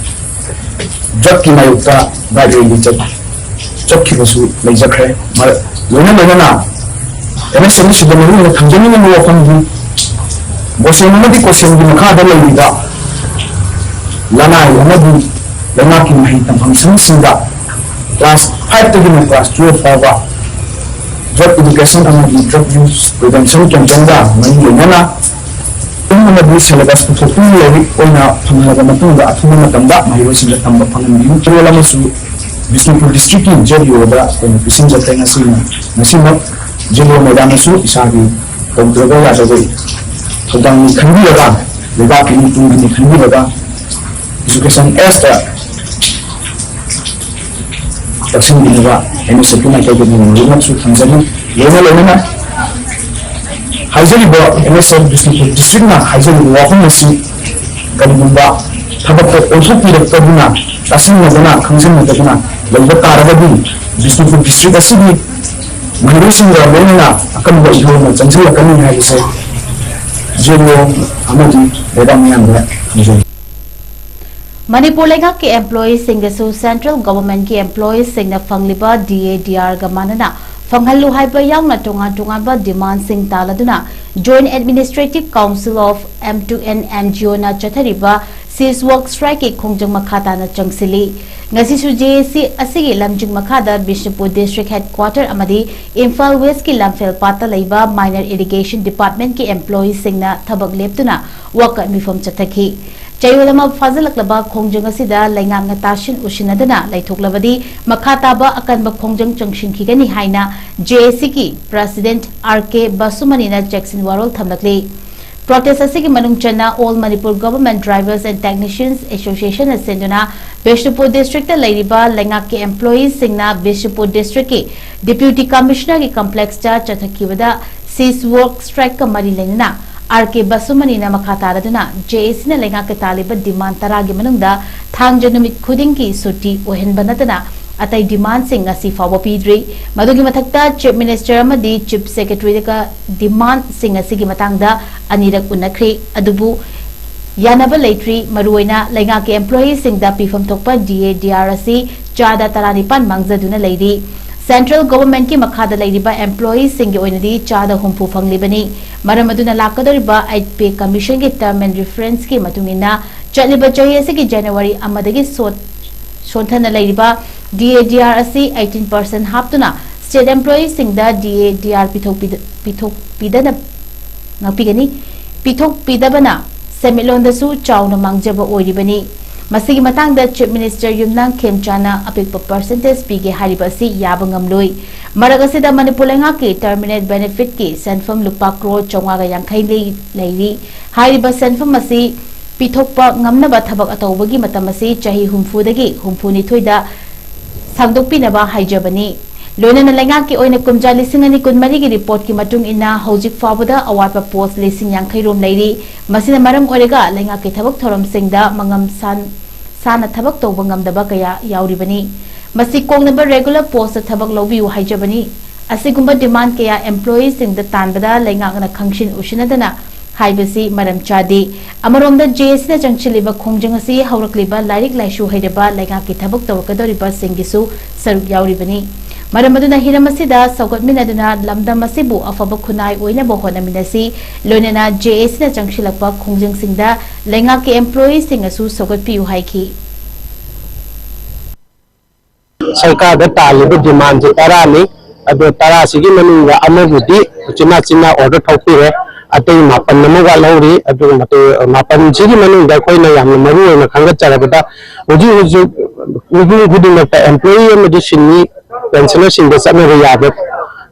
ꯗ꯭ꯔꯒꯀꯤ ꯃꯥꯌꯣꯛꯇ ꯕꯥꯏꯛ ꯔꯦꯂꯤ ꯆꯠ-, ꯆꯠꯈꯤꯕꯁꯨ ꯂꯩꯖꯈ꯭ꯔꯦ꯫ ꯃꯔ-, ꯂꯣꯏꯅ ꯂꯣꯏꯅꯅ ꯑꯦꯝ ꯑꯦꯁ ꯑꯦꯝ ꯁꯤꯗ ꯃꯔꯨꯑꯣꯏꯅ ꯊꯝꯖꯅꯤꯡꯉꯤꯕ ꯋꯥꯐꯝꯗꯤ ꯒꯣꯁꯦꯟ ꯑꯃꯗꯤ ꯀꯣꯁꯦꯟꯒꯤ ꯃꯈꯥꯗ ꯂꯩꯔꯤꯕ ꯂꯅꯥꯏ ꯑꯃꯗꯤ ꯂꯩꯉꯥꯛꯀꯤ ꯃꯍꯩ ꯇꯝꯐꯝ ꯁꯪꯁꯤꯡꯗ ꯀ꯭ꯂꯥꯁ ꯐꯥꯏꯚꯇꯒꯤꯅ ꯀ꯭ꯂꯥꯁ ꯇꯨꯌꯦꯜꯐ ꯐꯥꯎꯕ ꯗ꯭ꯔꯒ ꯏꯗꯨꯀꯦꯁꯟ ꯑꯃꯗꯤ ꯗ꯭ꯔꯒ ꯌꯨꯁ ꯄ꯭ꯔꯤꯚꯦꯟꯁꯟ ꯀꯦꯝꯄꯦꯟꯒ ꯃꯔꯤ ꯂꯩꯅꯅ ꯄꯨꯝꯅꯃꯛ ꯁꯤꯂꯦꯕꯁ ꯄꯨꯊꯣꯛꯇꯨꯅ ꯂꯥꯏꯔꯤꯛ ꯑꯣꯏꯅ ꯐꯪꯍꯜꯂꯕ ꯃꯇꯨꯡꯗ ꯑꯊꯨꯕ ꯃꯇꯝꯗ ꯃꯍꯩꯔꯣꯏꯁꯤꯡꯗ ꯇꯝꯕ ꯐꯪꯍꯟꯕꯤꯌꯨ꯫ ꯆꯌꯣꯜ ꯑꯃꯁꯨ ꯕꯤꯁꯅꯨꯄꯨꯔ ꯗꯤꯁꯇ꯭ꯔꯤꯛꯀꯤ ꯖꯦ ꯗꯤ ꯑꯣꯗ ꯑꯩꯈꯣꯏꯅ ꯄꯤꯁꯤꯟꯖꯈ꯭ꯔꯦ꯫ ꯉꯁꯤ, ꯉꯁꯤꯃꯛ ꯖꯦ ꯗꯤ ꯑꯣ ꯃꯦꯗꯥꯝꯅꯁꯨ ꯏꯁꯥꯒꯤ ꯇꯧꯗ꯭ꯔꯕ ꯌꯥꯗꯕ ꯊꯧꯗꯥꯡꯅꯤ ꯈꯟꯕꯤꯔꯒ ꯂꯩꯕꯥꯛꯀꯤ ꯅꯤꯡꯇꯝꯕꯅꯤ ꯈꯟꯕꯤꯔꯒ ꯏꯖꯨꯀꯦꯁꯟ ꯑꯦꯁꯇ ꯇꯛꯁꯤꯟꯕꯤꯅꯕ ꯑꯩꯅ ꯁꯦꯀ꯭ꯌꯨ ꯃꯥꯏꯀꯩꯗꯒꯤ ꯂꯣꯏꯅꯃꯛꯁꯨ ꯊꯝꯖꯔꯤ꯫ ꯂꯣꯏꯅ ꯂꯣꯏꯅꯅ ꯍꯥꯏꯖꯔꯤꯕ ꯑꯦꯝ ꯑꯦꯁ ꯑꯦꯐ ꯕꯤꯁꯅꯨꯄꯨꯔ ꯗꯤꯁꯇ꯭ꯔꯤꯛꯅ ꯍꯥꯏꯖꯔꯤꯕ ꯋꯥꯐꯝ ꯑꯁꯤ ꯀꯔꯤꯒꯨꯝꯕ ꯊꯕꯛꯇ ꯑꯣꯟꯊꯣꯛꯄꯤꯔꯛꯇꯗꯨꯅ, ꯇꯥꯁꯤꯟꯅꯗꯅ, ꯈꯪꯖꯤꯟꯅꯗꯅ ꯂꯩꯕ ꯇꯥꯔꯒꯗꯤ ꯕꯤꯁꯅꯨꯄꯨꯔ ꯗꯤꯁꯇ꯭ꯔꯤꯛ ꯑꯁꯤꯒꯤ ꯃꯍꯩꯔꯣꯏꯁꯤꯡꯒ ꯂꯣꯏꯅꯅ ꯑꯀꯟꯕ ꯏꯍꯧ ꯑꯃ ꯆꯪꯁꯤꯜꯂꯛꯀꯅꯤ ꯍꯥꯏꯕꯁꯦ ꯖꯦ ꯗꯤ ꯑꯣ ꯑꯃꯗꯤ ꯂꯩꯕꯥꯛ ꯃꯤꯌꯥꯝꯗ ꯊꯝꯖꯔꯤ꯫ ꯃꯅꯤꯄꯨꯔ ꯂꯩꯉꯥꯛꯀꯤ ꯑꯦꯝꯄ꯭ꯂꯣꯌꯤꯁꯤꯡꯗꯁꯨ ꯁꯦꯟꯇ꯭ꯔꯦꯜ ꯒꯚꯔꯟꯃꯦꯟꯠꯀꯤ ꯑꯦꯝꯄ꯭ꯂꯣꯌꯤꯁꯤꯡꯅ ꯐꯪꯂꯤꯕ ꯗꯤ ꯑꯦ ꯗꯤ ꯑꯥꯔꯒ ꯃꯥꯟꯅꯅ ꯐꯪꯍꯜꯂꯨ ꯍꯥꯏꯕ ꯌꯥꯎꯅ ꯇꯣꯉꯥꯟ ꯇꯣꯉꯥꯟꯕ ꯗꯤꯃꯥꯟꯁꯤꯡ ꯇꯥꯜꯂꯗꯨꯅ Joint Administrative Council of M to N N G Oꯅ ꯆꯠꯊꯔꯤꯕ cease work strikeꯀꯤ ꯈꯣꯡꯖꯪ ꯃꯈꯥ ꯇꯥꯅ ꯆꯪꯁꯤꯜꯂꯤ꯫ ꯉꯁꯤꯁꯨ ꯖꯦ ꯑꯦ ꯁꯤ ꯑꯁꯤꯒꯤ ꯂꯝꯖꯤꯡ ꯃꯈꯥꯗ ꯕꯤꯁꯅꯨꯄꯨꯔ ꯗꯤꯁꯇ꯭ꯔꯤꯛ ꯍꯦꯗꯀ꯭ꯋꯥꯇꯔ ꯑꯃꯗꯤ ꯏꯝꯐꯥꯜ ꯋꯦꯁꯀꯤ ꯂꯝꯐꯦꯜ ꯄꯥꯠꯇ ꯂꯩꯕ ꯃꯥꯏꯅꯔ ꯏꯔꯤꯒꯦꯁꯟ ꯗꯤꯄꯥꯔꯠꯃꯦꯟꯠꯀꯤ ꯑꯦꯝꯄ꯭ꯂꯣꯌꯤꯁꯤꯡꯅ ꯊꯕꯛ ꯂꯦꯞꯇꯨꯅ ꯋꯥꯀꯠ ꯃꯤꯐꯝ ꯆꯠꯊꯈꯤ꯫ ꯆꯌꯣꯜ ꯑꯃ ꯐꯥꯖꯤꯜꯂꯛꯂꯕ ꯈꯣꯡꯖꯪ ꯑꯁꯤꯗ ꯂꯩꯉꯥꯛꯅ ꯇꯥꯁꯤꯟ ꯎꯁꯤꯟꯅꯗꯅ ꯂꯩꯊꯣꯛꯂꯕꯗꯤ ꯃꯈꯥ ꯇꯥꯕ ꯑꯀꯟꯕ ꯈꯣꯡꯖꯪ ꯆꯪꯁꯤꯟꯈꯤꯒꯅꯤ ꯍꯥꯏꯅ ꯖꯦ ꯑꯦ ꯁꯤꯒꯤ ꯄ꯭ꯔꯦꯁꯤꯗꯦꯟꯠ ꯑꯥꯔ ꯀꯦ ꯕꯁꯨꯃꯅꯤꯅ ꯆꯦꯛꯁꯤꯟ ꯋꯥꯔꯣꯜ ꯊꯝꯂꯛꯂꯤ꯫ ꯄ꯭ꯔꯣꯇꯦꯁ ꯑꯁꯤꯒꯤ ꯃꯅꯨꯡ ꯆꯟꯅ All Manipur Government Drivers and Technicians Associationꯅ ꯁꯤꯟꯗꯨꯅ ꯕꯤꯁꯅꯨꯄꯨꯔ ꯗꯤꯁꯇ꯭ꯔꯤꯛꯇ ꯂꯩꯔꯤꯕ ꯂꯩꯉꯥꯛꯀꯤ ꯑꯦꯝꯄ꯭ꯂꯣꯌꯤꯁꯤꯡꯅ ꯕꯤꯁꯅꯨꯄꯨꯔ ꯗꯤꯁꯇ꯭ꯔꯤꯛꯀꯤ ꯗꯤꯄ꯭ꯌꯨꯇꯤ ꯀꯃꯤꯁꯅꯔꯒꯤ ꯀꯝꯄ꯭ꯂꯦꯛꯁꯇ ꯆꯠꯊꯈꯤꯕꯗ cease work strikeꯀ ꯃꯔꯤ ꯂꯩꯅꯅ ꯑꯥꯔ ꯀꯦ ꯕꯁꯨꯃꯅꯤꯅ ꯃꯈꯥ ꯇꯥꯔꯗꯨꯅ ꯖꯦ ꯑꯦ ꯁꯤꯅ ꯂꯩꯉꯥꯛꯀ ꯇꯥꯜꯂꯤꯕ ꯗꯤꯃꯥꯟ ꯇꯔꯥꯒꯤ ꯃꯅꯨꯡꯗ ꯊꯥꯡꯖ ꯅꯨꯃꯤꯠ ꯈꯨꯗꯤꯡꯒꯤ ꯁꯨꯇꯤ ꯑꯣꯏꯍꯟꯕ ꯅꯠꯇꯅ ꯑꯇꯩ ꯗꯤꯃꯥꯟꯁꯤꯡ ꯉꯁꯤ ꯐꯥꯎꯕ ꯄꯤꯗ꯭ꯔꯤ꯫ ꯃꯗꯨꯒꯤ ꯃꯊꯛꯇ ꯆꯤꯐ ꯃꯤꯅꯤꯁꯇꯔ ꯑꯃꯗꯤ ꯆꯤꯐ ꯁꯦꯀ꯭ꯔꯦꯇꯔꯤꯗꯒ ꯗꯤꯃꯥꯟꯁꯤꯡ ꯑꯁꯤꯒꯤ ꯃꯇꯥꯡꯗ ꯑꯅꯤꯔꯛ ꯎꯅꯈ꯭ꯔꯦ꯫ ꯑꯗꯨꯕꯨ ꯌꯥꯅꯕ ꯂꯩꯇ꯭ꯔꯤ꯫ ꯃꯔꯨꯑꯣꯏꯅ ꯂꯩꯉꯥꯛꯀꯤ ꯑꯦꯝꯄ꯭ꯂꯣꯌꯤꯁꯤꯡꯗ ꯄꯤꯐꯝ ꯊꯣꯛꯄ ꯗꯤ ꯑꯦ ꯗꯤ ꯑꯥꯔ ꯑꯁꯤ ꯆꯥꯗ ꯇꯔꯥꯅꯤꯄꯥꯟ ꯃꯥꯡꯖꯗꯨꯅ ꯂꯩꯔꯤ꯫ ꯁꯦꯟꯇ꯭ꯔꯦꯜ ꯒꯣꯚꯔꯟꯃꯦꯟꯠꯀꯤ ꯃꯈꯥꯗ ꯂꯩꯔꯤꯕ ꯑꯦꯝꯄ꯭ꯂꯣꯌꯤꯁꯤꯡꯒꯤ ꯑꯣꯏꯅꯗꯤ ꯆꯥꯗ ꯍꯨꯝꯐꯨ ꯐꯪꯂꯤꯕꯅꯤ꯫ ꯃꯔꯝ ꯑꯗꯨꯅ ꯂꯥꯛꯀꯗꯧꯔꯤꯕ ꯑꯩꯠ ꯄꯦ ꯀꯃꯤꯁꯟꯒꯤ ꯇꯔꯝ ꯑꯦꯟ ꯔꯤꯐꯔꯦꯟꯁꯀꯤ ꯃꯇꯨꯡ ꯏꯟꯅ ꯆꯠꯂꯤꯕ ꯆꯍꯤ ꯑꯁꯤꯒꯤ ꯖꯅꯋꯥꯔꯤ ꯑꯃꯗꯒꯤ ꯁꯣꯠ-, ꯁꯣꯟꯊꯅ ꯂꯩꯔꯤꯕ ꯗꯤ ꯑꯦ ꯗꯤ ꯑꯥꯔ ꯑꯁꯤ ꯑꯩꯠꯇꯤꯟ ꯄꯥꯔꯁꯦꯟꯠ ꯍꯥꯞꯇꯨꯅ state ꯑꯦꯝꯄ꯭ꯂꯣꯌꯤꯁꯤꯡꯗ D A D R ꯄꯤꯊꯣꯛꯄꯤꯗ-, ꯄꯤꯊꯣꯛꯄꯤꯗꯅ ꯉꯥꯛꯄꯤꯒꯅꯤ꯫ ꯄꯤꯊꯣꯛꯄꯤꯗꯕꯅ ꯁꯦꯟꯃꯤꯠꯂꯣꯟꯗꯁꯨ ꯆꯥꯎꯅ ꯃꯥꯡꯖꯕ ꯑꯣꯏꯔꯤꯕꯅꯤ꯫ ꯃꯁꯤꯒꯤ ꯃꯇꯥꯡꯗ ꯆꯤꯐ ꯃꯤꯅꯤꯁꯇꯔ ꯌꯨꯝꯅꯥꯝ ꯈꯦꯝꯆꯥꯟꯅ ꯑꯄꯤꯛꯄ ꯄꯔꯁꯦꯟꯇꯦꯖ ꯄꯤꯒꯦ ꯍꯥꯏꯔꯤꯕ ꯑꯁꯤ ꯌꯥꯕ ꯉꯝꯂꯣꯏ꯫ ꯃꯔꯛ ꯑꯁꯤꯗ ꯃꯅꯤꯄꯨꯔ ꯂꯩꯉꯥꯛꯀꯤ ꯇꯔꯃꯤꯅꯦꯜ ꯕꯦꯅꯤꯐꯤꯠꯀꯤ ꯁꯦꯟꯐꯝ ꯂꯨꯄꯥ ꯀ꯭ꯔꯣꯔ ꯆꯥꯝꯃꯉꯥꯒ ꯌꯥꯡꯈꯩ ꯂꯩ-, ꯂꯩꯔꯤ꯫ ꯍꯥꯏꯔꯤꯕ ꯁꯦꯟꯐꯝ ꯑꯁꯤ ꯄꯤꯊꯣꯛꯄ ꯉꯝꯅꯕ ꯊꯕꯛ ꯑꯇꯧꯕꯒꯤ ꯃꯇꯝ ꯑꯁꯤ ꯆꯍꯤ ꯍꯨꯝꯐꯨꯗꯒꯤ ꯍꯨꯝꯐꯨꯅꯤꯊꯣꯏꯗ ꯁꯥꯡꯗꯣꯛꯄꯤꯅꯕ ꯍꯥꯏꯖꯕꯅꯤ꯫ ꯂꯣꯏꯅꯅ ꯂꯩꯉꯥꯛꯀꯤ ꯑꯣꯏꯅ ꯀꯨꯝꯖꯥ ꯂꯤꯁꯤꯡ ꯑꯅꯤ ꯀꯨꯟꯃꯔꯤꯒꯤ ꯔꯤꯄꯣꯔꯠꯀꯤ ꯃꯇꯨꯡ ꯏꯟꯅ ꯍꯧꯖꯤꯛ ꯐꯥꯎꯕꯗ ꯑꯋꯥꯠꯄ ꯄꯣꯁ ꯂꯤꯁꯤꯡ ꯌꯥꯡꯈꯩ ꯔꯣꯝ ꯂꯩꯔꯤ꯫ ꯃꯁꯤꯅ ꯃꯔꯝ ꯑꯣꯏꯔꯒ ꯂꯩꯉꯥꯛꯀꯤ ꯊꯕꯛ ꯊꯧꯔꯝꯁꯤꯡꯗ ꯃꯉꯝ ꯁꯥꯟ-, ꯁꯥꯅ ꯊꯕꯛ ꯇꯧꯕ ꯉꯝꯗꯕ ꯀꯌꯥ ꯌꯥꯎꯔꯤꯕꯅꯤ꯫ ꯃꯁꯤ ꯀꯣꯡꯅꯕ ꯔꯦꯒꯨꯂꯔ ꯄꯣꯁꯇ ꯊꯕꯛ ꯂꯧꯕꯤꯌꯨ ꯍꯥꯏꯖꯕꯅꯤ꯫ ꯑꯁꯤꯒꯨꯝꯕ ꯗꯤꯃꯥꯟ ꯀꯌꯥ ꯑꯦꯝꯄ꯭ꯂꯣꯌꯤꯁꯤꯡꯗ ꯇꯥꯟꯕꯗ ꯂꯩꯉꯥꯛꯅ ꯈꯪꯁꯤꯟ ꯎꯁꯤꯟꯅꯗꯅ ꯍꯥꯏꯕꯁꯤ ꯃꯔꯝ ꯆꯥꯗꯦ꯫ ꯑꯃꯔꯣꯝꯗ ꯖꯦ ꯑꯦ ꯁꯤꯅ ꯆꯪꯁꯤꯜꯂꯤꯕ ꯈꯣꯡꯖꯪ ꯑꯁꯤ ꯍꯧꯔꯛꯂꯤꯕ ꯂꯥꯏꯔꯤꯛ ꯂꯥꯏꯁꯨ ꯍꯩꯔꯕ ꯂꯩꯉꯥꯛꯀꯤ ꯊꯕꯛ ꯇꯧꯔꯛꯀꯗꯧꯔꯤꯕꯁꯤꯡꯒꯤꯁꯨ ꯁꯔꯨꯛ ꯌꯥꯎꯔꯤꯕꯅꯤ꯫ ꯃꯔꯝ ꯑꯗꯨꯅ ꯍꯤꯔꯝ ꯑꯁꯤꯗ ꯁꯧꯒꯠꯃꯤꯟꯅꯗꯨꯅ ꯂꯝꯗꯝ ꯑꯁꯤꯕꯨ ꯑꯐꯕ ꯈꯨꯟꯅꯥꯏ ꯑꯣꯏꯅꯕ ꯍꯣꯠꯅꯃꯤꯟꯅꯁꯤ꯫ ꯂꯣꯏꯅꯅ ꯖꯦ ꯑꯦ ꯁꯤꯅ ꯆꯪꯁꯤꯜꯂꯛꯄ ꯈꯣꯡꯖꯪꯁꯤꯡꯗ ꯂꯩꯉꯥꯛꯀꯤ ꯑꯦꯝꯄ꯭ꯂꯣꯌꯤꯁꯤꯡꯅꯁꯨ ꯁꯧꯒꯠꯄꯤꯌꯨ ꯍꯥꯏꯈꯤ꯫ ꯁꯔꯀꯥꯔꯗ ꯇꯥꯜꯂꯤꯕ ꯗꯤꯃꯥꯟꯁꯦ ꯇꯔꯥꯅꯤ꯫ ꯑꯗꯣ ꯇꯔꯥꯁꯤꯒꯤ ꯃꯅꯨꯡꯗ ꯑꯃꯕꯨꯗꯤ ꯎꯆꯤꯟ ꯅꯥꯆꯤꯟꯅ ꯑꯣꯔꯗꯔ ꯊꯣꯛꯄꯤꯔꯦ꯫ ꯑꯇꯩ ꯃꯥꯄꯟ ꯑꯃ ꯋꯥꯠꯍꯧꯔꯤ꯫ ꯑꯗꯨꯒ ꯃꯇꯩ-, ꯃꯥꯄꯟꯁꯤꯒꯤ ꯃꯅꯨꯡꯗ ꯑꯩꯈꯣꯏꯅ ꯌꯥꯝꯅ ꯃꯔꯨ ꯑꯣꯏꯅ ꯈꯟꯒꯠꯆꯔꯕꯗ ꯍꯧꯖꯤꯛ ꯍꯧꯖꯤꯛ ꯃꯤꯄꯨꯝ ꯈꯨꯗꯤꯡꯃꯛꯇ ꯑꯦꯝꯄ꯭ꯂꯣꯌꯤ ꯑꯃꯗꯤ ꯁꯤꯟꯃꯤ ꯄꯦꯟꯁꯅꯔꯁꯤꯡꯗ ꯆꯠꯅꯕ ꯌꯥꯕ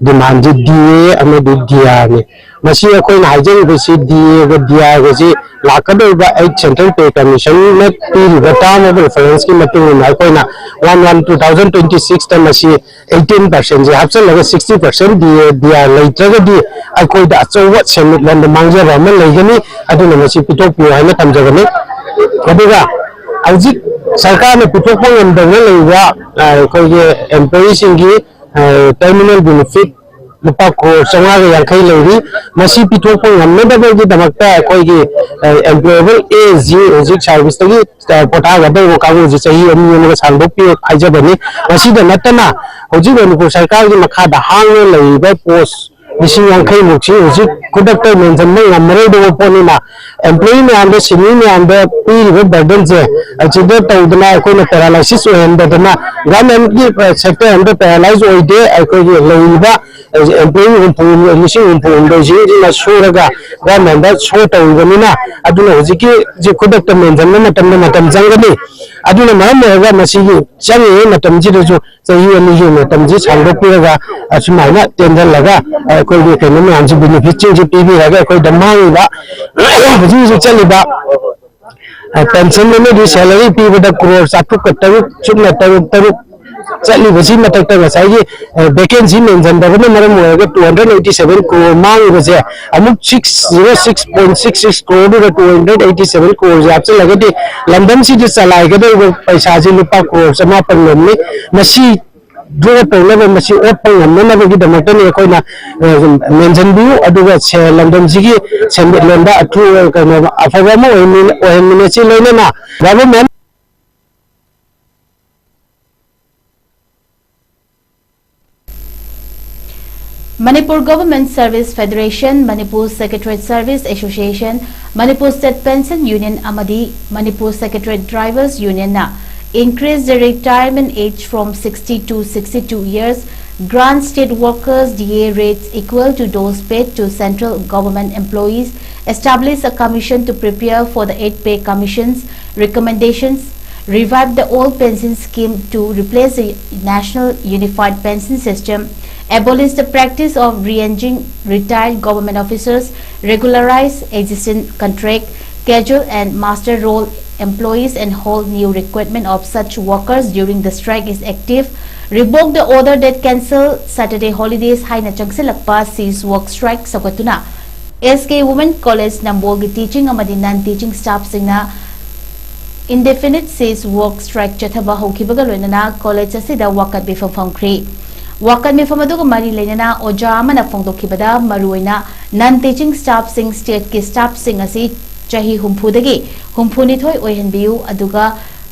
ꯗꯤꯃꯥꯟꯁꯤ ꯗꯤ ꯑꯦ ꯑꯃꯗꯤ ꯗꯤ ꯑꯥꯔꯅꯤ꯫ ꯃꯁꯤ ꯑꯩꯈꯣꯏꯅ ꯍꯥꯏꯖꯔꯤꯕꯁꯤ ꯗꯤ ꯑꯦꯒ ꯗꯤ ꯑꯥꯔꯒꯁꯤ ꯂꯥꯛꯀꯗꯧꯔꯤꯕ ꯑꯩꯠ ꯁꯦꯟꯇ꯭ꯔꯦꯜ ꯄꯦ ꯀꯃꯤꯁꯟꯅ ꯄꯤꯔꯤꯕ ꯇꯥꯔꯝ ꯑꯣꯐ ꯔꯤꯐꯔꯦꯟꯁꯀꯤ ꯃꯇꯨꯡ ꯏꯟꯅ ꯑꯩꯈꯣꯏꯅ one one two thousand twenty ꯁꯤꯛꯁꯇ ꯃꯁꯤ ꯑꯩꯠꯇꯤꯟ ꯄꯥꯔꯁꯦꯟꯁꯦ ꯍꯥꯞꯆꯤꯜꯂꯒ sixty percent D A D R ꯂꯩꯇ꯭ꯔꯒꯗꯤ ꯑꯩꯈꯣꯏꯗ ꯑꯆꯧꯕ ꯁꯦꯟꯃꯤꯠꯂꯣꯟꯗ ꯃꯥꯡꯖꯕ ꯑꯃ ꯂꯩꯒꯅꯤ꯫ ꯑꯗꯨꯅ ꯃꯁꯤ ꯄꯤꯊꯣꯛꯄꯤꯌꯨ ꯍꯥꯏꯅ ꯊꯝꯖꯕꯅꯤ꯫ ꯑꯗꯨꯒ ꯍꯧꯖꯤꯛ ꯁꯔꯀꯥꯔꯅ ꯄꯤꯊꯣꯛꯄ ꯉꯝꯗꯅ ꯂꯩꯕ ꯑꯩꯈꯣꯏꯒꯤ ꯑꯦꯝꯄ꯭ꯂꯣꯌꯤꯁꯤꯡꯒꯤ ꯇꯔꯃꯤꯅꯦꯜ ꯕꯦꯅꯤꯐꯤꯠ ꯂꯨꯄꯥ ꯀ꯭ꯔꯣꯔ ꯆꯥꯝꯃꯉꯥꯒ ꯌꯥꯡꯈꯩ ꯂꯩꯔꯤ꯫ ꯃꯁꯤ ꯄꯤꯊꯣꯛꯄ ꯉꯝꯅꯗꯕꯒꯤꯗꯃꯛꯇ ꯑꯩꯈꯣꯏꯒꯤ ꯑꯦꯝꯄ꯭ꯂꯣꯌꯦꯕꯜ ꯑꯦꯖꯤ ꯍꯧꯖꯤꯛ ꯁꯥꯔꯚꯤꯁꯇꯒꯤ ꯄꯣꯊꯥꯒꯗꯧꯕ ꯀꯥꯡꯕꯨꯁꯤ ꯆꯍꯤ ꯑꯅꯤ ꯑꯃꯒ ꯁꯥꯡꯗꯣꯛꯄꯤꯌꯨ ꯍꯥꯏꯖꯕꯅꯤ꯫ ꯃꯁꯤꯗ ꯅꯠꯇꯅ ꯍꯧꯖꯤꯛ ꯃꯅꯤꯄꯨꯔ ꯁꯔꯀꯥꯔꯒꯤ ꯃꯈꯥꯗ ꯍꯥꯡꯅ ꯂꯩꯔꯤꯕ ꯄꯣꯁ ꯂꯤꯁꯤꯡ ꯌꯥꯡꯈꯩꯃꯨꯛꯁꯤ ꯍꯧꯖꯤꯛ ꯈꯨꯗꯛꯇ ꯃꯦꯟꯁꯤꯟꯕ ꯉꯝꯃꯔꯣꯏꯗꯕ ꯄꯣꯠꯅꯤꯅ ꯑꯦꯝꯄ꯭ꯂꯣꯌꯤ ꯃꯌꯥꯝꯗ, ꯁꯤꯟꯃꯤ ꯃꯌꯥꯝꯗ ꯄꯤꯔꯤꯕ ꯕꯔꯗꯟꯁꯦ ꯑꯁꯤꯗ ꯇꯧꯗꯅ ꯑꯩꯈꯣꯏꯅ ꯄꯦꯔꯥꯂꯥꯏꯁꯤꯁ ꯑꯣꯏꯍꯟꯗꯗꯅ ꯒꯚꯔꯟꯃꯦꯟꯠꯀꯤ ꯁꯦꯛꯇꯔ ꯑꯝꯇ ꯄꯦꯔꯥꯂꯥꯏꯁ ꯑꯣꯏꯗꯦ꯫ ꯑꯩꯈꯣꯏꯒꯤ ꯂꯩꯔꯤꯕ ꯑꯦꯝꯄ꯭ꯂꯣꯌꯤ ꯍꯨꯝꯐꯨ, ꯂꯤꯁꯤꯡ ꯍꯨꯝꯐꯨ ꯍꯨꯝꯗꯣꯏꯁꯤꯡꯁꯤꯅ ꯁꯨꯔꯒ ꯒꯚꯔꯟꯃꯦꯟꯠꯇ ꯁꯣ ꯇꯧꯔꯤꯕꯅꯤꯅ, ꯑꯗꯨꯅ ꯍꯧꯖꯤꯛꯀꯤ ꯈꯨꯗꯛꯇ ꯃꯦꯟꯁꯤꯟꯕ ꯃꯇꯝꯗ ꯃꯇꯝ ꯆꯪꯒꯅꯤ꯫ ꯑꯗꯨꯅ ꯃꯔꯝ ꯑꯣꯏꯔꯒ ꯃꯁꯤꯒꯤ ꯆꯪꯉꯤꯉꯩ ꯃꯇꯝꯁꯤꯗꯁꯨ ꯆꯍꯤ ꯑꯅꯤꯒꯤ ꯃꯇꯝꯁꯤ ꯁꯥꯡꯗꯣꯛꯄꯤꯔꯒ ꯑꯁꯨꯃꯥꯏꯅ ꯇꯦꯟꯁꯤꯜꯂꯒ ꯑꯩꯈꯣꯏꯒꯤ ꯀꯩꯅꯣ ꯃꯌꯥꯝꯁꯤ, ꯕꯦꯅꯤꯐꯤꯠꯁꯤꯡꯁꯤ ꯄꯤꯕꯤꯔꯒ ꯑꯩꯈꯣꯏꯗ ꯃꯥꯡꯉꯤꯕ ꯍꯧꯖꯤꯛ ꯍꯧꯖꯤꯛ ꯆꯠꯂꯤꯕ ꯄꯦꯟꯁꯟ ꯑꯃꯗꯤ ꯁꯦꯂꯔꯤ ꯄꯤꯕꯗ ꯀ꯭ꯔꯣꯔ ꯆꯥꯇ꯭ꯔꯨꯛꯀ ꯇꯔꯨꯛ ꯆꯨꯞꯅ ꯇꯔꯨꯛ ꯇꯔꯨꯛ ꯆꯠꯂꯤꯕꯁꯤ ꯃꯊꯛꯇ ꯉꯁꯥꯏꯒꯤ ꯚꯦꯀꯦꯟꯁꯤ ꯃꯦꯟꯁꯤꯟꯗꯕꯅ ꯃꯔꯝ ꯑꯣꯏꯔꯒ two hundred eighty seven crore ꯃꯥꯡꯉꯤꯕꯁꯦ ꯑꯃꯨꯛ six zero six point six six ꯀ꯭ꯔꯣꯔꯗꯨꯗ two hundred eighty seven ꯀ꯭ꯔꯣꯔꯁꯦ ꯍꯥꯞꯆꯤꯜꯂꯒꯗꯤ ꯂꯝꯗꯝꯁꯤꯗ ꯆꯂꯥꯏꯒꯗꯧꯔꯤꯕ ꯄꯩꯁꯥꯁꯤ ꯂꯨꯄꯥ ꯀ꯭ꯔꯣꯔ ꯆꯃꯥꯄꯟ ꯂꯣꯝꯅꯤ꯫ ꯃꯁꯤ ꯗ꯭ꯔꯣ ꯇꯧꯅꯕ, ꯃꯁꯤ ꯑꯣꯠꯄ ꯉꯝꯅꯅꯕꯒꯤꯗꯃꯛꯇꯅꯤ ꯑꯩꯈꯣꯏꯅ ꯃꯦꯟꯁꯤꯟꯕꯤꯌꯨ꯫ ꯑꯗꯨꯒ ꯂꯝꯗꯝꯁꯤꯒꯤ ꯁꯦꯟꯃꯤꯠꯂꯣꯟꯗ ꯑꯊꯨꯕ ꯀꯩꯅꯣ ꯑꯐꯕ ꯑꯃ ꯑꯣꯏꯍꯟꯃꯤꯟꯅꯁꯤ꯫ ꯂꯣꯏꯅꯅ government Manipur Government Service Federation, Manipur Secretariat Service Association, Manipur State Pension Union ꯑꯃꯗꯤ Manipur Secretariat Drivers Union ꯅ increase the retirement age from sixty to sixty-two years, grant state workers D A rates equal to those paid to central government employees, establish a commission to prepare for the eighth Pay Commission's recommendations, revive the old pension scheme to replace the National Unified Pension System, abolish the practice of re-engaging retired government officers, regularize existing contract, casual and master role employees and hold new recruitment of such workers during the strike is active, revoke the order that cancel Saturday holidays ꯍꯥꯏꯅ ꯆꯪꯁꯤꯜꯂꯛꯄ cease work strike ꯁꯧꯒꯠꯇꯨꯅ ꯑꯦꯁ ꯀꯦ ꯋꯨꯃꯦꯟ ꯀꯣꯂꯦꯖ ꯅꯝꯕꯣꯜꯒꯤ teaching ꯑꯃꯗꯤ non teaching staffꯁꯤꯡꯅ Indefinite cease work strike ꯆꯠꯊꯕ ꯍꯧꯈꯤꯕꯒ ꯂꯣꯏꯅꯅ ꯀꯣꯂꯦꯖ ꯑꯁꯤꯗ ꯋꯥꯀꯠ ꯃꯤꯐꯝ ꯐꯝꯈ꯭ꯔꯤ꯫ ꯋꯥꯀꯠ ꯃꯤꯐꯝ ꯑꯗꯨꯒ ꯃꯔꯤ ꯂꯩꯅꯅ ꯑꯣꯖꯥ ꯑꯃꯅ ꯐꯣꯡꯗꯣꯛꯈꯤꯕꯗ, ꯃꯔꯨꯑꯣꯏꯅ non teaching staffꯁꯤꯡ, stateꯀꯤ staffꯁꯤꯡ ꯑꯁꯤ ꯆꯍꯤ ꯍꯨꯝꯐꯨꯗꯒꯤ ꯍꯨꯝꯐꯨꯅꯤꯊꯣꯏ ꯑꯣꯏꯍꯟꯕꯤꯌꯨ, ꯑꯗꯨꯒ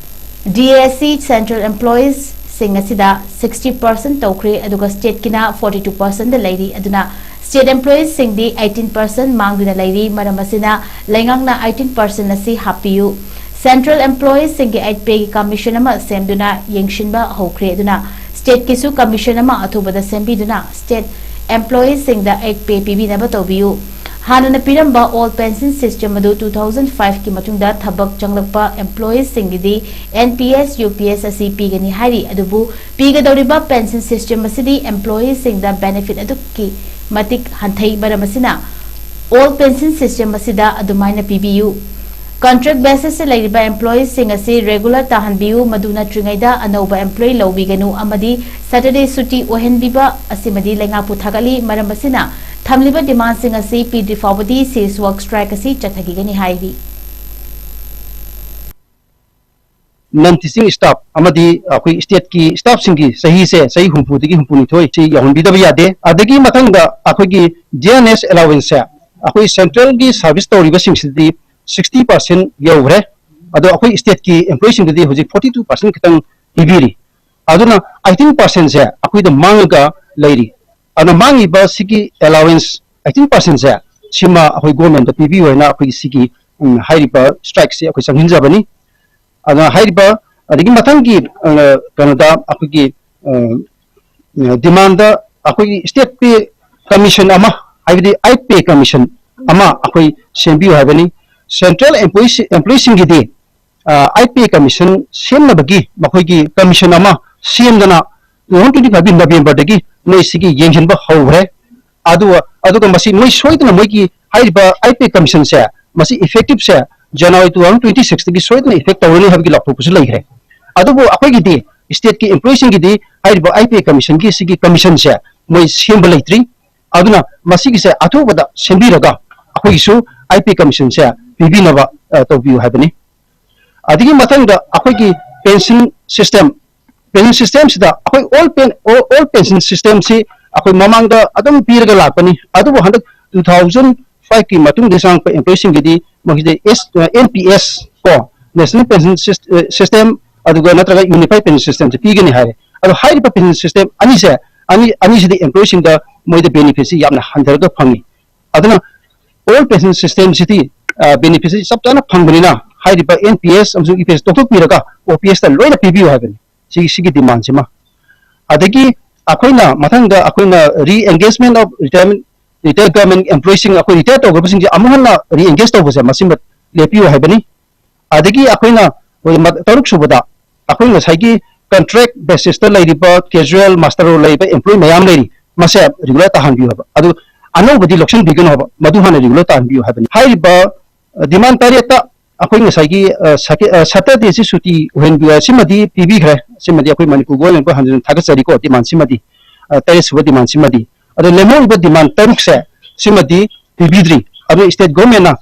DAC central employeesꯁꯤꯡ ꯑꯁꯤꯗ sixty percent ꯇꯧꯈ꯭ꯔꯦ, ꯑꯗꯨꯒ stateꯀꯤꯅ forty two percentꯗ ꯂꯩꯔꯤ꯫ ꯑꯗꯨꯅ state employeesꯁꯤꯡꯗꯤ eighteen percent ꯃꯥꯡꯗꯨꯅ ꯂꯩꯔꯤ꯫ ꯃꯔꯝ ꯑꯁꯤꯅ ꯂꯩꯉꯥꯛꯅ eighteen percent ꯑꯁꯤ ꯍꯥꯞꯄꯤꯌꯨ꯫ Central employeesꯁꯤꯡꯒꯤ eight payꯒꯤ commission ꯑꯃ ꯁꯦꯝꯗꯨꯅ ꯌꯦꯡꯁꯤꯟꯕ ꯍꯧꯈ꯭ꯔꯦ꯫ ꯑꯗꯨꯅ stateꯀꯤꯁꯨ commission ꯑꯃ ꯑꯊꯨꯕꯗ ꯁꯦꯝꯕꯤꯗꯨꯅ state employeesꯁꯤꯡꯗ eight pay ꯄꯤꯕꯤꯅꯕ ꯇꯧꯕꯤꯌꯨ꯫ ꯍꯥꯟꯅꯅ ꯄꯤꯔꯝꯕ old pension system ꯑꯗꯨ two thousand fiveꯀꯤ ꯃꯇꯨꯡꯗ ꯊꯕꯛ ꯆꯪꯂꯛꯄ employeesꯁꯤꯡꯒꯤꯗꯤ NPS, UPS ꯑꯁꯤ ꯄꯤꯒꯅꯤ ꯍꯥꯏꯔꯤ꯫ ꯑꯗꯨꯕꯨ ꯄꯤꯒꯗꯧꯔꯤꯕ pension system ꯑꯁꯤꯗꯤ employeesꯁꯤꯡꯗ benefit ꯑꯗꯨꯛꯀꯤ ꯃꯇꯤꯛ ꯍꯟꯊꯩ꯫ ꯃꯔꯝ ꯑꯁꯤꯅ old pension system ꯑꯁꯤꯗ ꯑꯗꯨꯃꯥꯏꯅ ꯄꯤꯕꯤꯌꯨ꯫ Contract basisꯇ ꯂꯩꯔꯤꯕ employeesꯁꯤꯡ ꯑꯁꯤ regular ꯇꯥꯍꯟꯕꯤꯌꯨ꯫ ꯃꯗꯨ ꯅꯠꯇ꯭ꯔꯤꯉꯩꯗ ꯑꯅꯧꯕ employee ꯂꯧꯕꯤꯒꯅꯨ ꯑꯃꯗꯤ Saturday ꯁꯨꯇꯤ ꯑꯣꯏꯍꯟꯕꯤꯕ ꯑꯁꯤꯃꯗꯤ ꯂꯩꯉꯥꯛꯄꯨ ꯊꯥꯒꯠꯂꯤ꯫ ꯃꯔꯝ ꯑꯁꯤꯅ ꯊꯝꯂꯤꯕ demandꯁꯤꯡ ꯑꯁꯤ ꯄꯤꯗ꯭ꯔꯤ ꯐꯥꯎꯕꯗꯤ cease work strike ꯑꯁꯤ ꯆꯠꯊꯈꯤꯒꯅꯤ ꯍꯥꯏꯔꯤ꯫ Non teaching staff ꯑꯃꯗꯤ ꯑꯩꯈꯣꯏ stateꯀꯤ staffꯁꯤꯡꯒꯤ ꯆꯍꯤꯁꯦ ꯆꯍꯤ ꯍꯨꯝꯐꯨꯗꯒꯤ ꯍꯨꯝꯐꯨꯅꯤꯊꯣꯏ ꯁꯤ ꯌꯧꯍꯟꯕꯤꯗꯕ ꯌꯥꯗꯦ꯫ ꯑꯗꯒꯤ ꯃꯊꯪꯗ ꯑꯩꯈꯣꯏꯒꯤ DNS allowanceꯁꯦ ꯑꯩꯈꯣꯏ centralꯒꯤ service ꯇꯧꯔꯤꯕꯁꯤꯡꯁꯤꯗꯤ sixty percent ꯌꯧꯈ꯭ꯔꯦ꯫ ꯑꯗꯣ ꯑꯩꯈꯣꯏ stateꯀꯤ employeeꯁꯤꯡꯗꯗꯤ ꯍꯧꯖꯤꯛ forty two percent ꯈꯤꯇꯪ ꯄꯤꯕꯤꯔꯤ꯫ ꯑꯗꯨꯅ eighteen percentꯁꯦ ꯑꯩꯈꯣꯏꯗ ꯃꯥꯡꯉꯒ ꯂꯩꯔꯤ꯫ ꯑꯗꯨꯅ ꯃꯥꯡꯉꯤꯕ ꯁꯤꯒꯤ allowance eighteen percentꯁꯦ ꯁꯤꯃ ꯑꯩꯈꯣꯏ governmentꯇ ꯄꯤꯕꯤꯌꯨ ꯍꯥꯏꯅ ꯑꯩꯈꯣꯏꯒꯤ ꯁꯤꯒꯤ ꯎꯝ, ꯍꯥꯏꯔꯤꯕ strikeꯁꯦ ꯑꯩꯈꯣꯏ ꯆꯪꯍꯟꯖꯕꯅꯤ꯫ ꯑꯗꯨꯅ ꯍꯥꯏꯔꯤꯕ ꯑꯗꯒꯤ ꯃꯊꯪꯒꯤ ꯑ, ꯀꯩꯅꯣꯗ ꯑꯩꯈꯣꯏꯒꯤ ꯑ, demandꯗ ꯑꯩꯈꯣꯏꯒꯤ state pay commission ꯑꯃ, ꯍꯥꯏꯕꯗꯤ eight pay commission ꯑꯃ ꯑꯩꯈꯣꯏ ꯁꯦꯝꯕꯤꯌꯨ ꯍꯥꯏꯕꯅꯤ꯫ Central employees employeeꯁꯤꯡꯒꯤꯗꯤ eight pay commission ꯁꯦꯝꯅꯕꯒꯤ ꯃꯈꯣꯏꯒꯤ commission ꯑꯃ ꯁꯦꯝꯗꯅ two thousand twenty fiveꯀꯤ Novemberꯗꯒꯤ ꯃꯣꯏ ꯁꯤꯒꯤ ꯌꯦꯡꯁꯤꯟꯕ ꯍꯧꯈ꯭ꯔꯦ꯫ ꯑꯗꯨꯒ ꯑꯗꯨꯒ ꯃꯁꯤ ꯃꯣꯏ ꯁꯣꯏꯗꯅ ꯃꯣꯏꯒꯤ ꯍꯥꯏꯔꯤꯕ eight pay commissionꯁꯦ ꯃꯁꯤ effectiveꯁꯦ January two thousand twenty sixꯇꯒꯤ ꯁꯣꯏꯗꯅ effect ꯇꯧꯔꯅꯤ ꯍꯥꯏꯕꯒꯤ ꯂꯥꯎꯊꯣꯛꯄꯁꯨ ꯂꯩꯈ꯭ꯔꯦ꯫ ꯑꯗꯨꯕꯨ ꯑꯩꯈꯣꯏꯒꯤꯗꯤ stateꯀꯤ employeeꯁꯤꯡꯒꯤꯗꯤ ꯍꯥꯏꯔꯤꯕ eight pay commissionꯒꯤ ꯁꯤꯒꯤ commissionꯁꯦ ꯃꯣꯏ ꯁꯦꯝꯕ ꯂꯩꯇ꯭ꯔꯤ꯫ ꯑꯗꯨꯅ ꯃꯁꯤꯒꯤꯁꯦ ꯑꯊꯨꯕꯗ ꯁꯦꯝꯕꯤꯔꯒ ꯑꯩꯈꯣꯏꯒꯤꯁꯨ eight pay commissionꯁꯦ ꯄꯤꯕꯤꯅꯕ ꯑ, ꯇꯧꯕꯤꯌꯨ ꯍꯥꯏꯕꯅꯤ꯫ ꯑꯗꯒꯤ ꯃꯊꯪꯗ ꯑꯩꯈꯣꯏꯒꯤ pension system, pension system ꯁꯤꯗ ꯑꯩꯈꯣꯏ all pen all pension system ꯁꯤ ꯑꯩꯈꯣꯏ ꯃꯃꯥꯡꯗ ꯑꯗꯨꯝ ꯄꯤꯔꯒ ꯂꯥꯛꯄꯅꯤ꯫ ꯑꯗꯨꯕꯨ ꯍꯟꯗꯛ two thousand five ꯀꯤ ꯃꯇꯨꯡꯗ ꯆꯪꯉꯛꯄ employee ꯁꯤꯡꯒꯤꯗꯤ ꯃꯈꯣꯏꯁꯦ ꯑꯦꯁ ꯑꯦꯟ ꯄꯤ ꯑꯦꯁ ꯀꯣ, National Pension System, ꯑꯗꯨꯒ ꯅꯠꯇ꯭ꯔꯒ Unified Pension System ꯁꯦ ꯄꯤꯒꯅꯤ ꯍꯥꯏꯔꯦ꯫ ꯑꯗꯣ ꯍꯥꯏꯔꯤꯕ pension system ꯑꯅꯤꯁꯦ, ꯑꯅꯤ ꯑꯅꯤꯁꯤꯗꯤ employee ꯁꯤꯡꯗ ꯃꯣꯏꯗ benefit ꯁꯤ ꯌꯥꯝꯅ ꯍꯟꯊꯔꯒ ꯐꯪꯉꯤ꯫ ꯑꯗꯨꯅ all pension system ꯁꯤꯗꯤ benefit ꯁꯤ ꯆꯞ ꯆꯥꯅ ꯐꯪꯕꯅꯤꯅ ꯍꯥꯏꯔꯤꯕ ꯑꯦꯟ ꯄꯤ ꯑꯦꯁ ꯑꯃꯁꯨꯡ ꯏ ꯄꯤ ꯑꯦꯁ ꯇꯣꯛꯊꯣꯛꯄꯤꯔꯒ ꯑꯣ ꯄꯤ ꯑꯦꯁꯇ ꯂꯣꯏꯅ ꯄꯤꯕꯤꯌꯨ ꯍꯥꯏꯕꯅꯤ꯫ ꯁꯤꯒꯤ ꯁꯤꯒꯤ demand ꯁꯤꯃ꯫ ꯑꯗꯒꯤ ꯑꯩꯈꯣꯏꯅ ꯃꯊꯪꯗ ꯑꯩꯈꯣꯏꯅ re-engagement of retirement, retired government employee ꯁꯤꯡ, ꯑꯩꯈꯣꯏ retire ꯇꯧꯈ꯭ꯔꯕꯁꯤꯡꯁꯦ ꯑꯃꯨꯛ ꯍꯟꯅ re-engage ꯇꯧꯕꯁꯦ ꯃꯁꯤꯃ ꯂꯦꯞꯄꯤꯌꯨ ꯍꯥꯏꯕꯅꯤ꯫ ꯑꯗꯒꯤ ꯑꯩꯈꯣꯏꯅ ꯇꯔꯨꯛ ꯁꯨꯕꯗ ꯑꯩꯈꯣꯏ ꯉꯁꯥꯏꯒꯤ contract basis ꯇ ꯂꯩꯔꯤꯕ casual muster roll ꯂꯩꯔꯤꯕ employee ꯃꯌꯥꯝ ꯂꯩꯔꯤ, ꯃꯁꯦ regular ꯇꯥꯍꯟꯕꯤꯌꯨ ꯍꯥꯏꯕ꯫ ꯑꯗꯨ ꯑꯅꯧꯕꯗꯤ ꯂꯧꯁꯤꯟꯕꯤꯒꯅꯨ ꯍꯥꯏꯕ, ꯃꯗꯨ ꯍꯥꯟꯅ regular ꯇꯥꯍꯟꯕꯤꯌꯨ ꯍꯥꯏꯕꯅꯤ꯫ ꯍꯥꯏꯔꯤꯕ demand ꯇꯔꯦꯠꯇ ꯑꯩꯈꯣꯏ ꯉꯁꯥꯏꯒꯤ Saturday ꯁꯤ ꯁꯨꯇꯤ ꯑꯣꯏꯍꯟꯕꯤꯌꯨ ꯁꯤꯃꯗꯤ ꯄꯤꯕꯤꯈ꯭ꯔꯦ꯫ ꯁꯤꯃꯗꯤ ꯑꯩꯈꯣꯏ ꯃꯅꯤꯄꯨꯔ ꯒꯣꯔꯃꯦꯟꯕꯨ ꯍꯟꯖꯤꯟ ꯊꯥꯒꯠꯆꯔꯤꯀꯣ, demand ꯁꯤꯃꯗꯤ꯫ ꯇꯔꯦꯠ ꯁꯨꯕ demand ꯁꯤꯃꯗꯤ꯫ ꯑꯗꯣ ꯂꯦꯝꯍꯧꯔꯤꯕ demand ꯇꯔꯨꯛꯁꯦ ꯁꯤꯃꯗꯤ ꯄꯤꯕꯤꯗ꯭ꯔꯤ꯫ ꯑꯗꯨ state government ꯅ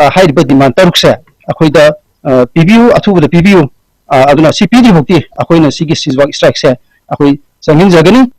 ꯍꯥꯏꯔꯤꯕ demand ꯇꯔꯨꯛꯁꯦ ꯑꯩꯈꯣꯏꯗ ꯄꯤꯕꯤꯌꯨ, ꯑꯊꯨꯕꯗ ꯄꯤꯕꯤꯌꯨ꯫ ꯑꯗꯨꯅ ꯁꯤ ꯄꯤꯗ꯭ꯔꯤ ꯐꯥꯎꯗꯤ ꯑꯩꯈꯣꯏꯅ ꯁꯤꯒꯤ sit work strike ꯁꯦ ꯑꯩꯈꯣꯏ ꯆꯪꯁꯤꯟꯖꯒꯅꯤ꯫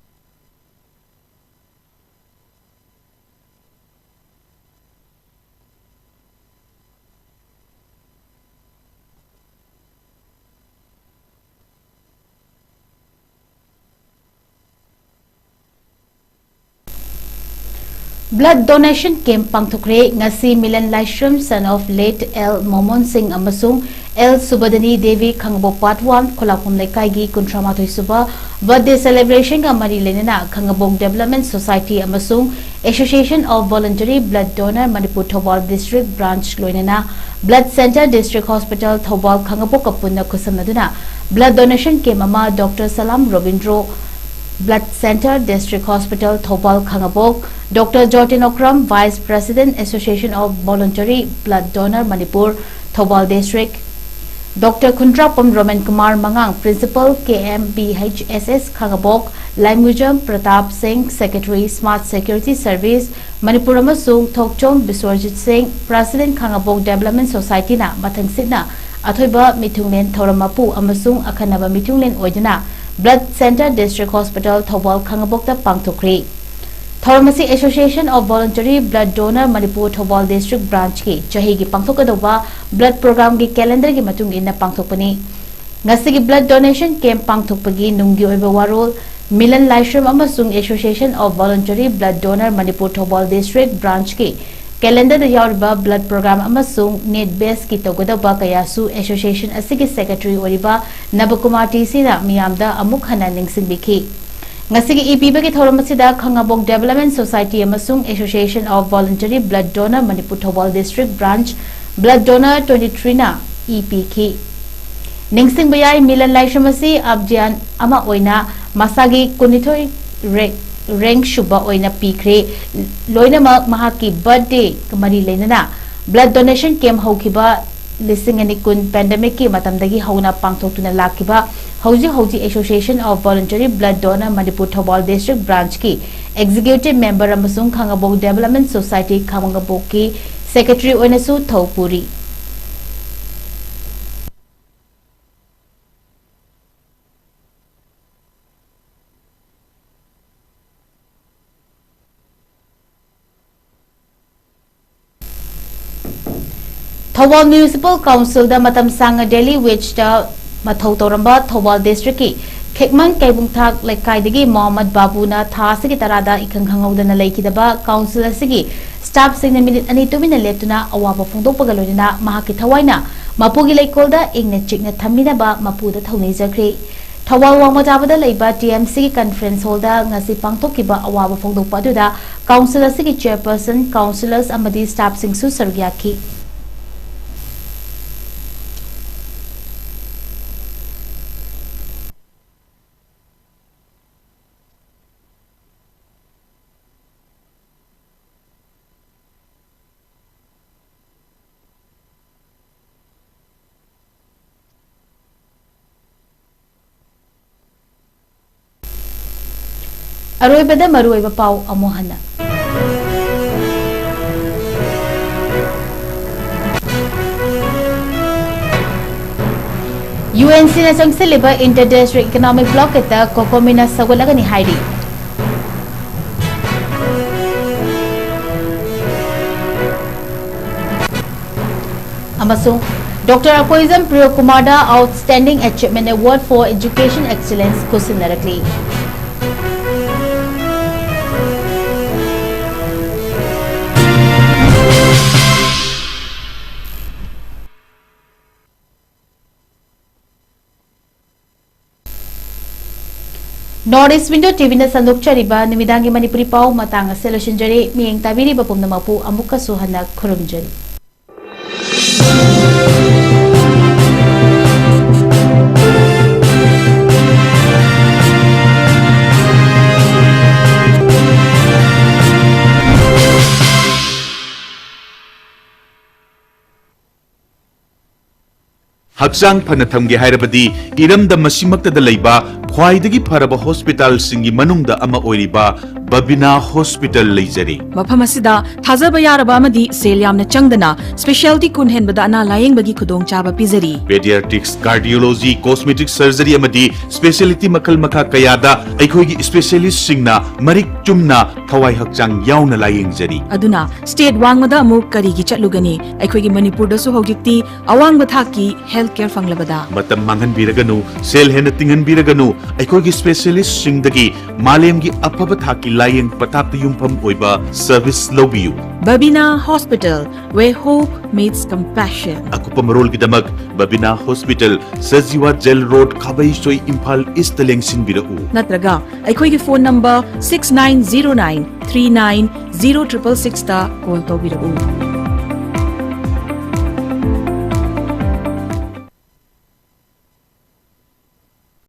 Blood donation camp ꯄꯥꯡꯊꯣꯛꯈ꯭ꯔꯦ꯫ ꯉꯁꯤ Milan Laishram, son of late L ꯃꯣꯃꯣꯟ ꯁꯤꯡ ꯑꯃꯁꯨꯡ L ꯁꯨꯕꯗꯅꯤ ꯗꯦꯕꯤ, ꯈꯥꯉꯕꯣꯛ part one, ꯈꯨꯂꯥꯛꯄꯝ ꯂꯩꯀꯥꯏꯒꯤ ꯀꯨꯟꯊ꯭ꯔꯥ ꯃꯥꯊꯣꯏ ꯁꯨꯕ birthday celebration ꯒ ꯃꯔꯤ ꯂꯩꯅꯅ ꯈꯥꯉꯕꯣꯛ Development Society ꯑꯃꯁꯨꯡ Association of Voluntary Blood Donor Manipur Thoubal District Branch ꯂꯣꯏꯅꯅ Blood Centre, District Hospital Thoubal ꯈꯥꯉꯕꯣꯛꯀ ꯄꯨꯟꯅ ꯈꯨꯠꯁꯝꯅꯗꯨꯅ blood donation camp ꯑꯃ Doctor Salam Robindro, Blood Centre, District Hospital Thoubal Khangabok, Doctor Jotin Okram, Vice President, Association of Voluntary Blood Donor Manipur Thoubal District, Doctor ꯈꯨꯟꯗ꯭ꯔꯥꯛꯄꯝ ꯔꯣꯃꯟ ꯀꯨꯃꯥꯔ ꯃꯉꯥꯡ, Principal, K M B H S S Khangabok, Laimujam Pratap Singh, Secretary, Smart Security Service Manipur ꯑꯃꯁꯨꯡ ꯊꯣꯛꯆꯣꯝ ꯕꯤꯁ꯭ꯋꯔꯖꯤꯠ ꯁꯤꯡ, President, ꯈꯥꯉꯕꯣꯛ Development Society ꯅ ꯃꯊꯪꯁꯤꯠꯅ ꯑꯊꯣꯏꯕ ꯃꯤꯊꯨꯡꯂꯦꯟ ꯊꯧꯔꯝ ꯃꯄꯨ ꯑꯃꯁꯨꯡ ꯑꯈꯟꯅꯕ ꯃꯤꯊꯨꯡꯂꯦꯟ ꯑꯣꯏꯗꯨꯅ Blood Centre District Hospital Thoubal ꯈꯥꯉꯕꯣꯛꯇ ꯄꯥꯡꯊꯣꯛꯈ꯭ꯔꯤ꯫ ꯊꯧꯔꯝ ꯑꯁꯤ Association of Voluntary Blood Donor Manipur Thoubal District Branchꯀꯤ ꯆꯍꯤꯒꯤ ꯄꯥꯡꯊꯣꯛꯀꯗꯧꯕ blood programꯒꯤ calendarꯒꯤ ꯃꯇꯨꯡ ꯏꯟꯅ ꯄꯥꯡꯊꯣꯛꯄꯅꯤ꯫ ꯉꯁꯤꯒꯤ blood donation camp ꯄꯥꯡꯊꯣꯛꯄꯒꯤ ꯅꯨꯡꯒꯤ ꯑꯣꯏꯕ ꯋꯥꯔꯣꯜ, ꯃꯤꯂꯟ ꯂꯥꯏꯁ꯭ꯔꯝ ꯑꯃꯁꯨꯡ Association of Voluntary Blood Donor Manipur Thoubal District Branchꯀꯤ calendarꯗ ꯌꯥꯎꯔꯤꯕ blood program ꯑꯃꯁꯨꯡ need baseꯀꯤ ꯇꯧꯒꯗꯕ ꯀꯌꯥꯁꯨ association ꯑꯁꯤꯒꯤ secretary ꯑꯣꯏꯔꯤꯕ ꯅꯕꯀꯨꯃꯥꯔ ꯇꯤ ꯁꯤꯅ ꯃꯤꯌꯥꯝꯗ ꯑꯃꯨꯛ ꯍꯟꯅ ꯅꯤꯡꯁꯤꯡꯕꯤꯈꯤ꯫ ꯉꯁꯤꯒꯤ ꯏ ꯄꯤꯕꯒꯤ ꯊꯧꯔꯝ ꯑꯁꯤꯗ ꯈꯥꯉꯕꯣꯛ Development Society ꯑꯃꯁꯨꯡ Association of Voluntary Blood Donor Manipur Thoubal District Branch Blood Donor twenty threeꯅ E ꯄꯤꯈꯤ꯫ ꯅꯤꯡꯁꯤꯡꯕ ꯌꯥꯏ, ꯃꯤꯂꯟ ꯂꯥꯏꯁ꯭ꯔꯝ ꯑꯁꯤ ꯑꯕꯗꯤꯌꯥꯟ ꯑꯃ ꯑꯣꯏꯅ ꯃꯁꯥꯒꯤ ꯀꯨꯟꯅꯤꯊꯣꯏ ꯔꯦ-, rank ꯁꯨꯕ ꯑꯣꯏꯅ ꯄꯤꯈ꯭ꯔꯦ꯫ ꯂꯣꯏꯅꯃꯛ ꯃꯍꯥꯛꯀꯤ birthdayꯒ ꯃꯔꯤ ꯂꯩꯅꯅ blood donation camp ꯍꯧꯈꯤꯕ ꯂꯤꯁꯤꯡ ꯑꯅꯤ ꯀꯨꯟ pandemicꯀꯤ ꯃꯇꯝꯗꯒꯤ ꯍꯧꯅ ꯄꯥꯡꯊꯣꯛꯇꯨꯅ ꯂꯥꯛꯈꯤꯕ ꯍꯧꯖꯤꯛ ꯍꯧꯖꯤꯛ Association of Voluntary Blood Donor Manipur Thoubal District Branchꯀꯤ executive member ꯑꯃꯁꯨꯡ ꯈꯥꯉꯕꯣꯛ Development Society ꯈꯥꯉꯕꯣꯛꯀꯤ secretary ꯑꯣꯏꯅꯁꯨ ꯊꯧ ꯄꯨꯔꯤ꯫ ꯊꯧꯕꯥꯜ Municipal Councilꯗ ꯃꯇꯝ ꯁꯥꯡꯅ daily wageꯇ ꯃꯊꯧ ꯇꯧꯔꯝꯕ ꯊꯧꯕꯥꯜ Districtꯀꯤ ꯈꯦꯛꯃꯥꯡ ꯀꯩꯕꯨꯡꯊꯥꯛ ꯂꯩꯀꯥꯏꯗꯒꯤ ꯃꯣꯍꯝꯃꯗ ꯕꯥꯕꯨꯅ ꯊꯥ ꯑꯁꯤꯒꯤ ꯇꯔꯥꯗ ꯏꯈꯪ ꯈꯪꯍꯧꯗꯅ ꯂꯩꯈꯤꯗꯕ council ꯑꯁꯤꯒꯤ staffꯁꯤꯡꯅ ꯃꯤꯅꯤꯠ ꯑꯅꯤ ꯇꯨꯃꯤꯟꯅ ꯂꯦꯞꯇꯨꯅ ꯑꯋꯥꯕ ꯐꯣꯡꯗꯣꯛꯄꯒ ꯂꯣꯏꯅꯅ ꯃꯍꯥꯛꯀꯤ ꯊꯋꯥꯏꯅ ꯃꯄꯨꯒꯤ ꯂꯩꯀꯣꯜꯗ ꯏꯪꯅ ꯆꯤꯛꯅ ꯊꯝꯕꯤꯅꯕ ꯃꯄꯨꯗ ꯊꯧꯅꯤꯖꯈ꯭ꯔꯦ꯫ ꯊꯧꯕꯥꯜ ꯋꯥꯡꯃ ꯇꯥꯕꯗ ꯂꯩꯕ ꯇꯤ ꯑꯦꯝ ꯁꯤꯒꯤ conference hallꯗ ꯉꯁꯤ ꯄꯥꯡꯊꯣꯛꯈꯤꯕ ꯑꯋꯥꯕ ꯐꯣꯡꯗꯣꯛꯄ ꯑꯗꯨꯗ council ꯑꯁꯤꯒꯤ chairperson, councillors ꯑꯃꯗꯤ staffꯁꯤꯡꯁꯨ ꯁꯔꯨꯛ ꯌꯥꯈꯤ꯫ ꯑꯔꯣꯏꯕꯗ ꯃꯔꯨꯑꯣꯏꯕ ꯄꯥꯎ ꯑꯃꯨꯛ ꯍꯟꯅ꯫ ꯌꯨ ꯑꯦꯟ ꯁꯤꯅ ꯆꯪꯁꯤꯜꯂꯤꯕ Inter District Economic Blockade-ꯇ COCOMI-ꯅ ꯁꯧꯒꯠꯂꯒꯅꯤ ꯍꯥꯏꯔꯤ꯫ ꯑꯃꯁꯨꯡ ꯗꯣꯛꯇꯔ ꯑꯀꯣꯏꯖꯝ ꯄ꯭ꯔꯤꯌꯣꯀꯨꯃꯥꯔꯗ Outstanding Achievement Award for Education Excellence ꯈꯨꯠꯁꯤꯟꯅꯔꯛꯂꯤ꯫ North East Window ꯇꯤ ꯚꯤꯅ ꯁꯟꯗꯣꯛꯆꯔꯤꯕ ꯅꯨꯃꯤꯗꯥꯡꯒꯤ ꯃꯅꯤꯄꯨꯔꯤ ꯄꯥꯎ ꯃꯇꯥꯡ ꯑꯁꯤꯗ ꯂꯣꯏꯁꯤꯟꯖꯔꯦ꯫ ꯃꯤꯠꯌꯦꯡ ꯇꯥꯕꯤꯔꯤꯕ ꯄꯨꯝꯅꯃꯛꯄꯨ ꯑꯃꯨꯛꯀꯁꯨ ꯍꯟꯅ ꯈꯨꯔꯨꯝꯖꯔꯤ꯫ ꯍꯛꯆꯥꯡ ꯐꯅ ꯊꯝꯒꯦ ꯍꯥꯏꯔꯕꯗꯤ ꯏꯔꯝꯗꯝ ꯑꯁꯤꯃꯛꯇꯗ ꯂꯩꯕ ꯈ꯭ꯋꯥꯏꯗꯒꯤ ꯐꯔꯕ ꯍꯣꯁꯄꯤꯇꯥꯜꯁꯤꯡꯒꯤ ꯃꯅꯨꯡꯗ ꯑꯃ ꯑꯣꯏꯔꯤꯕ ꯕꯕꯤꯅꯥ ꯍꯣꯁꯄꯤꯇꯥꯜ ꯂꯩꯖꯔꯤ꯫ ꯃꯐꯝ ꯑꯁꯤꯗ ꯊꯥꯖꯕ ꯌꯥꯔꯕ ꯑꯃꯗꯤ ꯁꯦꯜ ꯌꯥꯝꯅ ꯆꯪꯗꯅ specialty ꯀꯨꯟ ꯍꯦꯟꯕꯗ ꯑꯅꯥ ꯂꯥꯌꯦꯡꯕꯒꯤ ꯈꯨꯗꯣꯡꯆꯥꯕ ꯄꯤꯖꯔꯤ꯫ Pediatrics, cardiology, cosmetic surgery ꯑꯃꯗꯤ specialty ꯃꯈꯜ ꯃꯈꯥ ꯀꯌꯥꯗ ꯑꯩꯈꯣꯏꯒꯤ specialistꯁꯤꯡꯅ ꯃꯔꯤꯛ ꯆꯨꯝꯅ ꯊꯋꯥꯏ ꯍꯛꯆꯥꯡ ꯌꯥꯎꯅ ꯂꯥꯌꯦꯡꯖꯔꯤ꯫ ꯑꯗꯨꯅ state ꯋꯥꯡꯃꯗ ꯑꯃꯨꯛ ꯀꯔꯤꯒꯤ ꯆꯠꯂꯨꯒꯅꯤ? ꯑꯩꯈꯣꯏꯒꯤ ꯃꯅꯤꯄꯨꯔꯗꯁꯨ ꯍꯧꯖꯤꯛꯇꯤ ꯑꯋꯥꯡꯕ ꯊꯥꯛꯀꯤ health care ꯐꯪꯂꯕꯗ꯫ ꯃꯇꯝ ꯃꯥꯡꯍꯟꯕꯤꯔꯒꯅꯨ, ꯁꯦꯜ ꯍꯦꯟꯅ ꯇꯤꯡꯍꯟꯕꯤꯔꯒꯅꯨ, ꯑꯩꯈꯣꯏꯒꯤ specialistꯁꯤꯡꯗꯒꯤ ꯃꯥꯂꯦꯝꯒꯤ ꯑꯐꯕ ꯊꯥꯛꯀꯤ ꯂꯥꯌꯦꯡ ꯄꯊꯥꯞꯇ ꯌꯨꯝꯐꯝ ꯑꯣꯏꯕ service ꯂꯧꯕꯤꯌꯨ꯫ Babina Hospital, where hope meets compassion. ꯑꯀꯨꯞꯄ ꯃꯔꯣꯜꯒꯤꯗꯃꯛ Babina hospital, Sajiwa jail road, Khabeisoi, Imphal East ꯂꯦꯡꯁꯤꯟꯕꯤꯔꯛꯎ꯫ ꯅꯠꯇ꯭ꯔꯒ ꯑꯩꯈꯣꯏꯒꯤ phone number six nine zero nine three nine zero triple sixꯇ call ꯇꯧꯕꯤꯔꯛꯎ꯫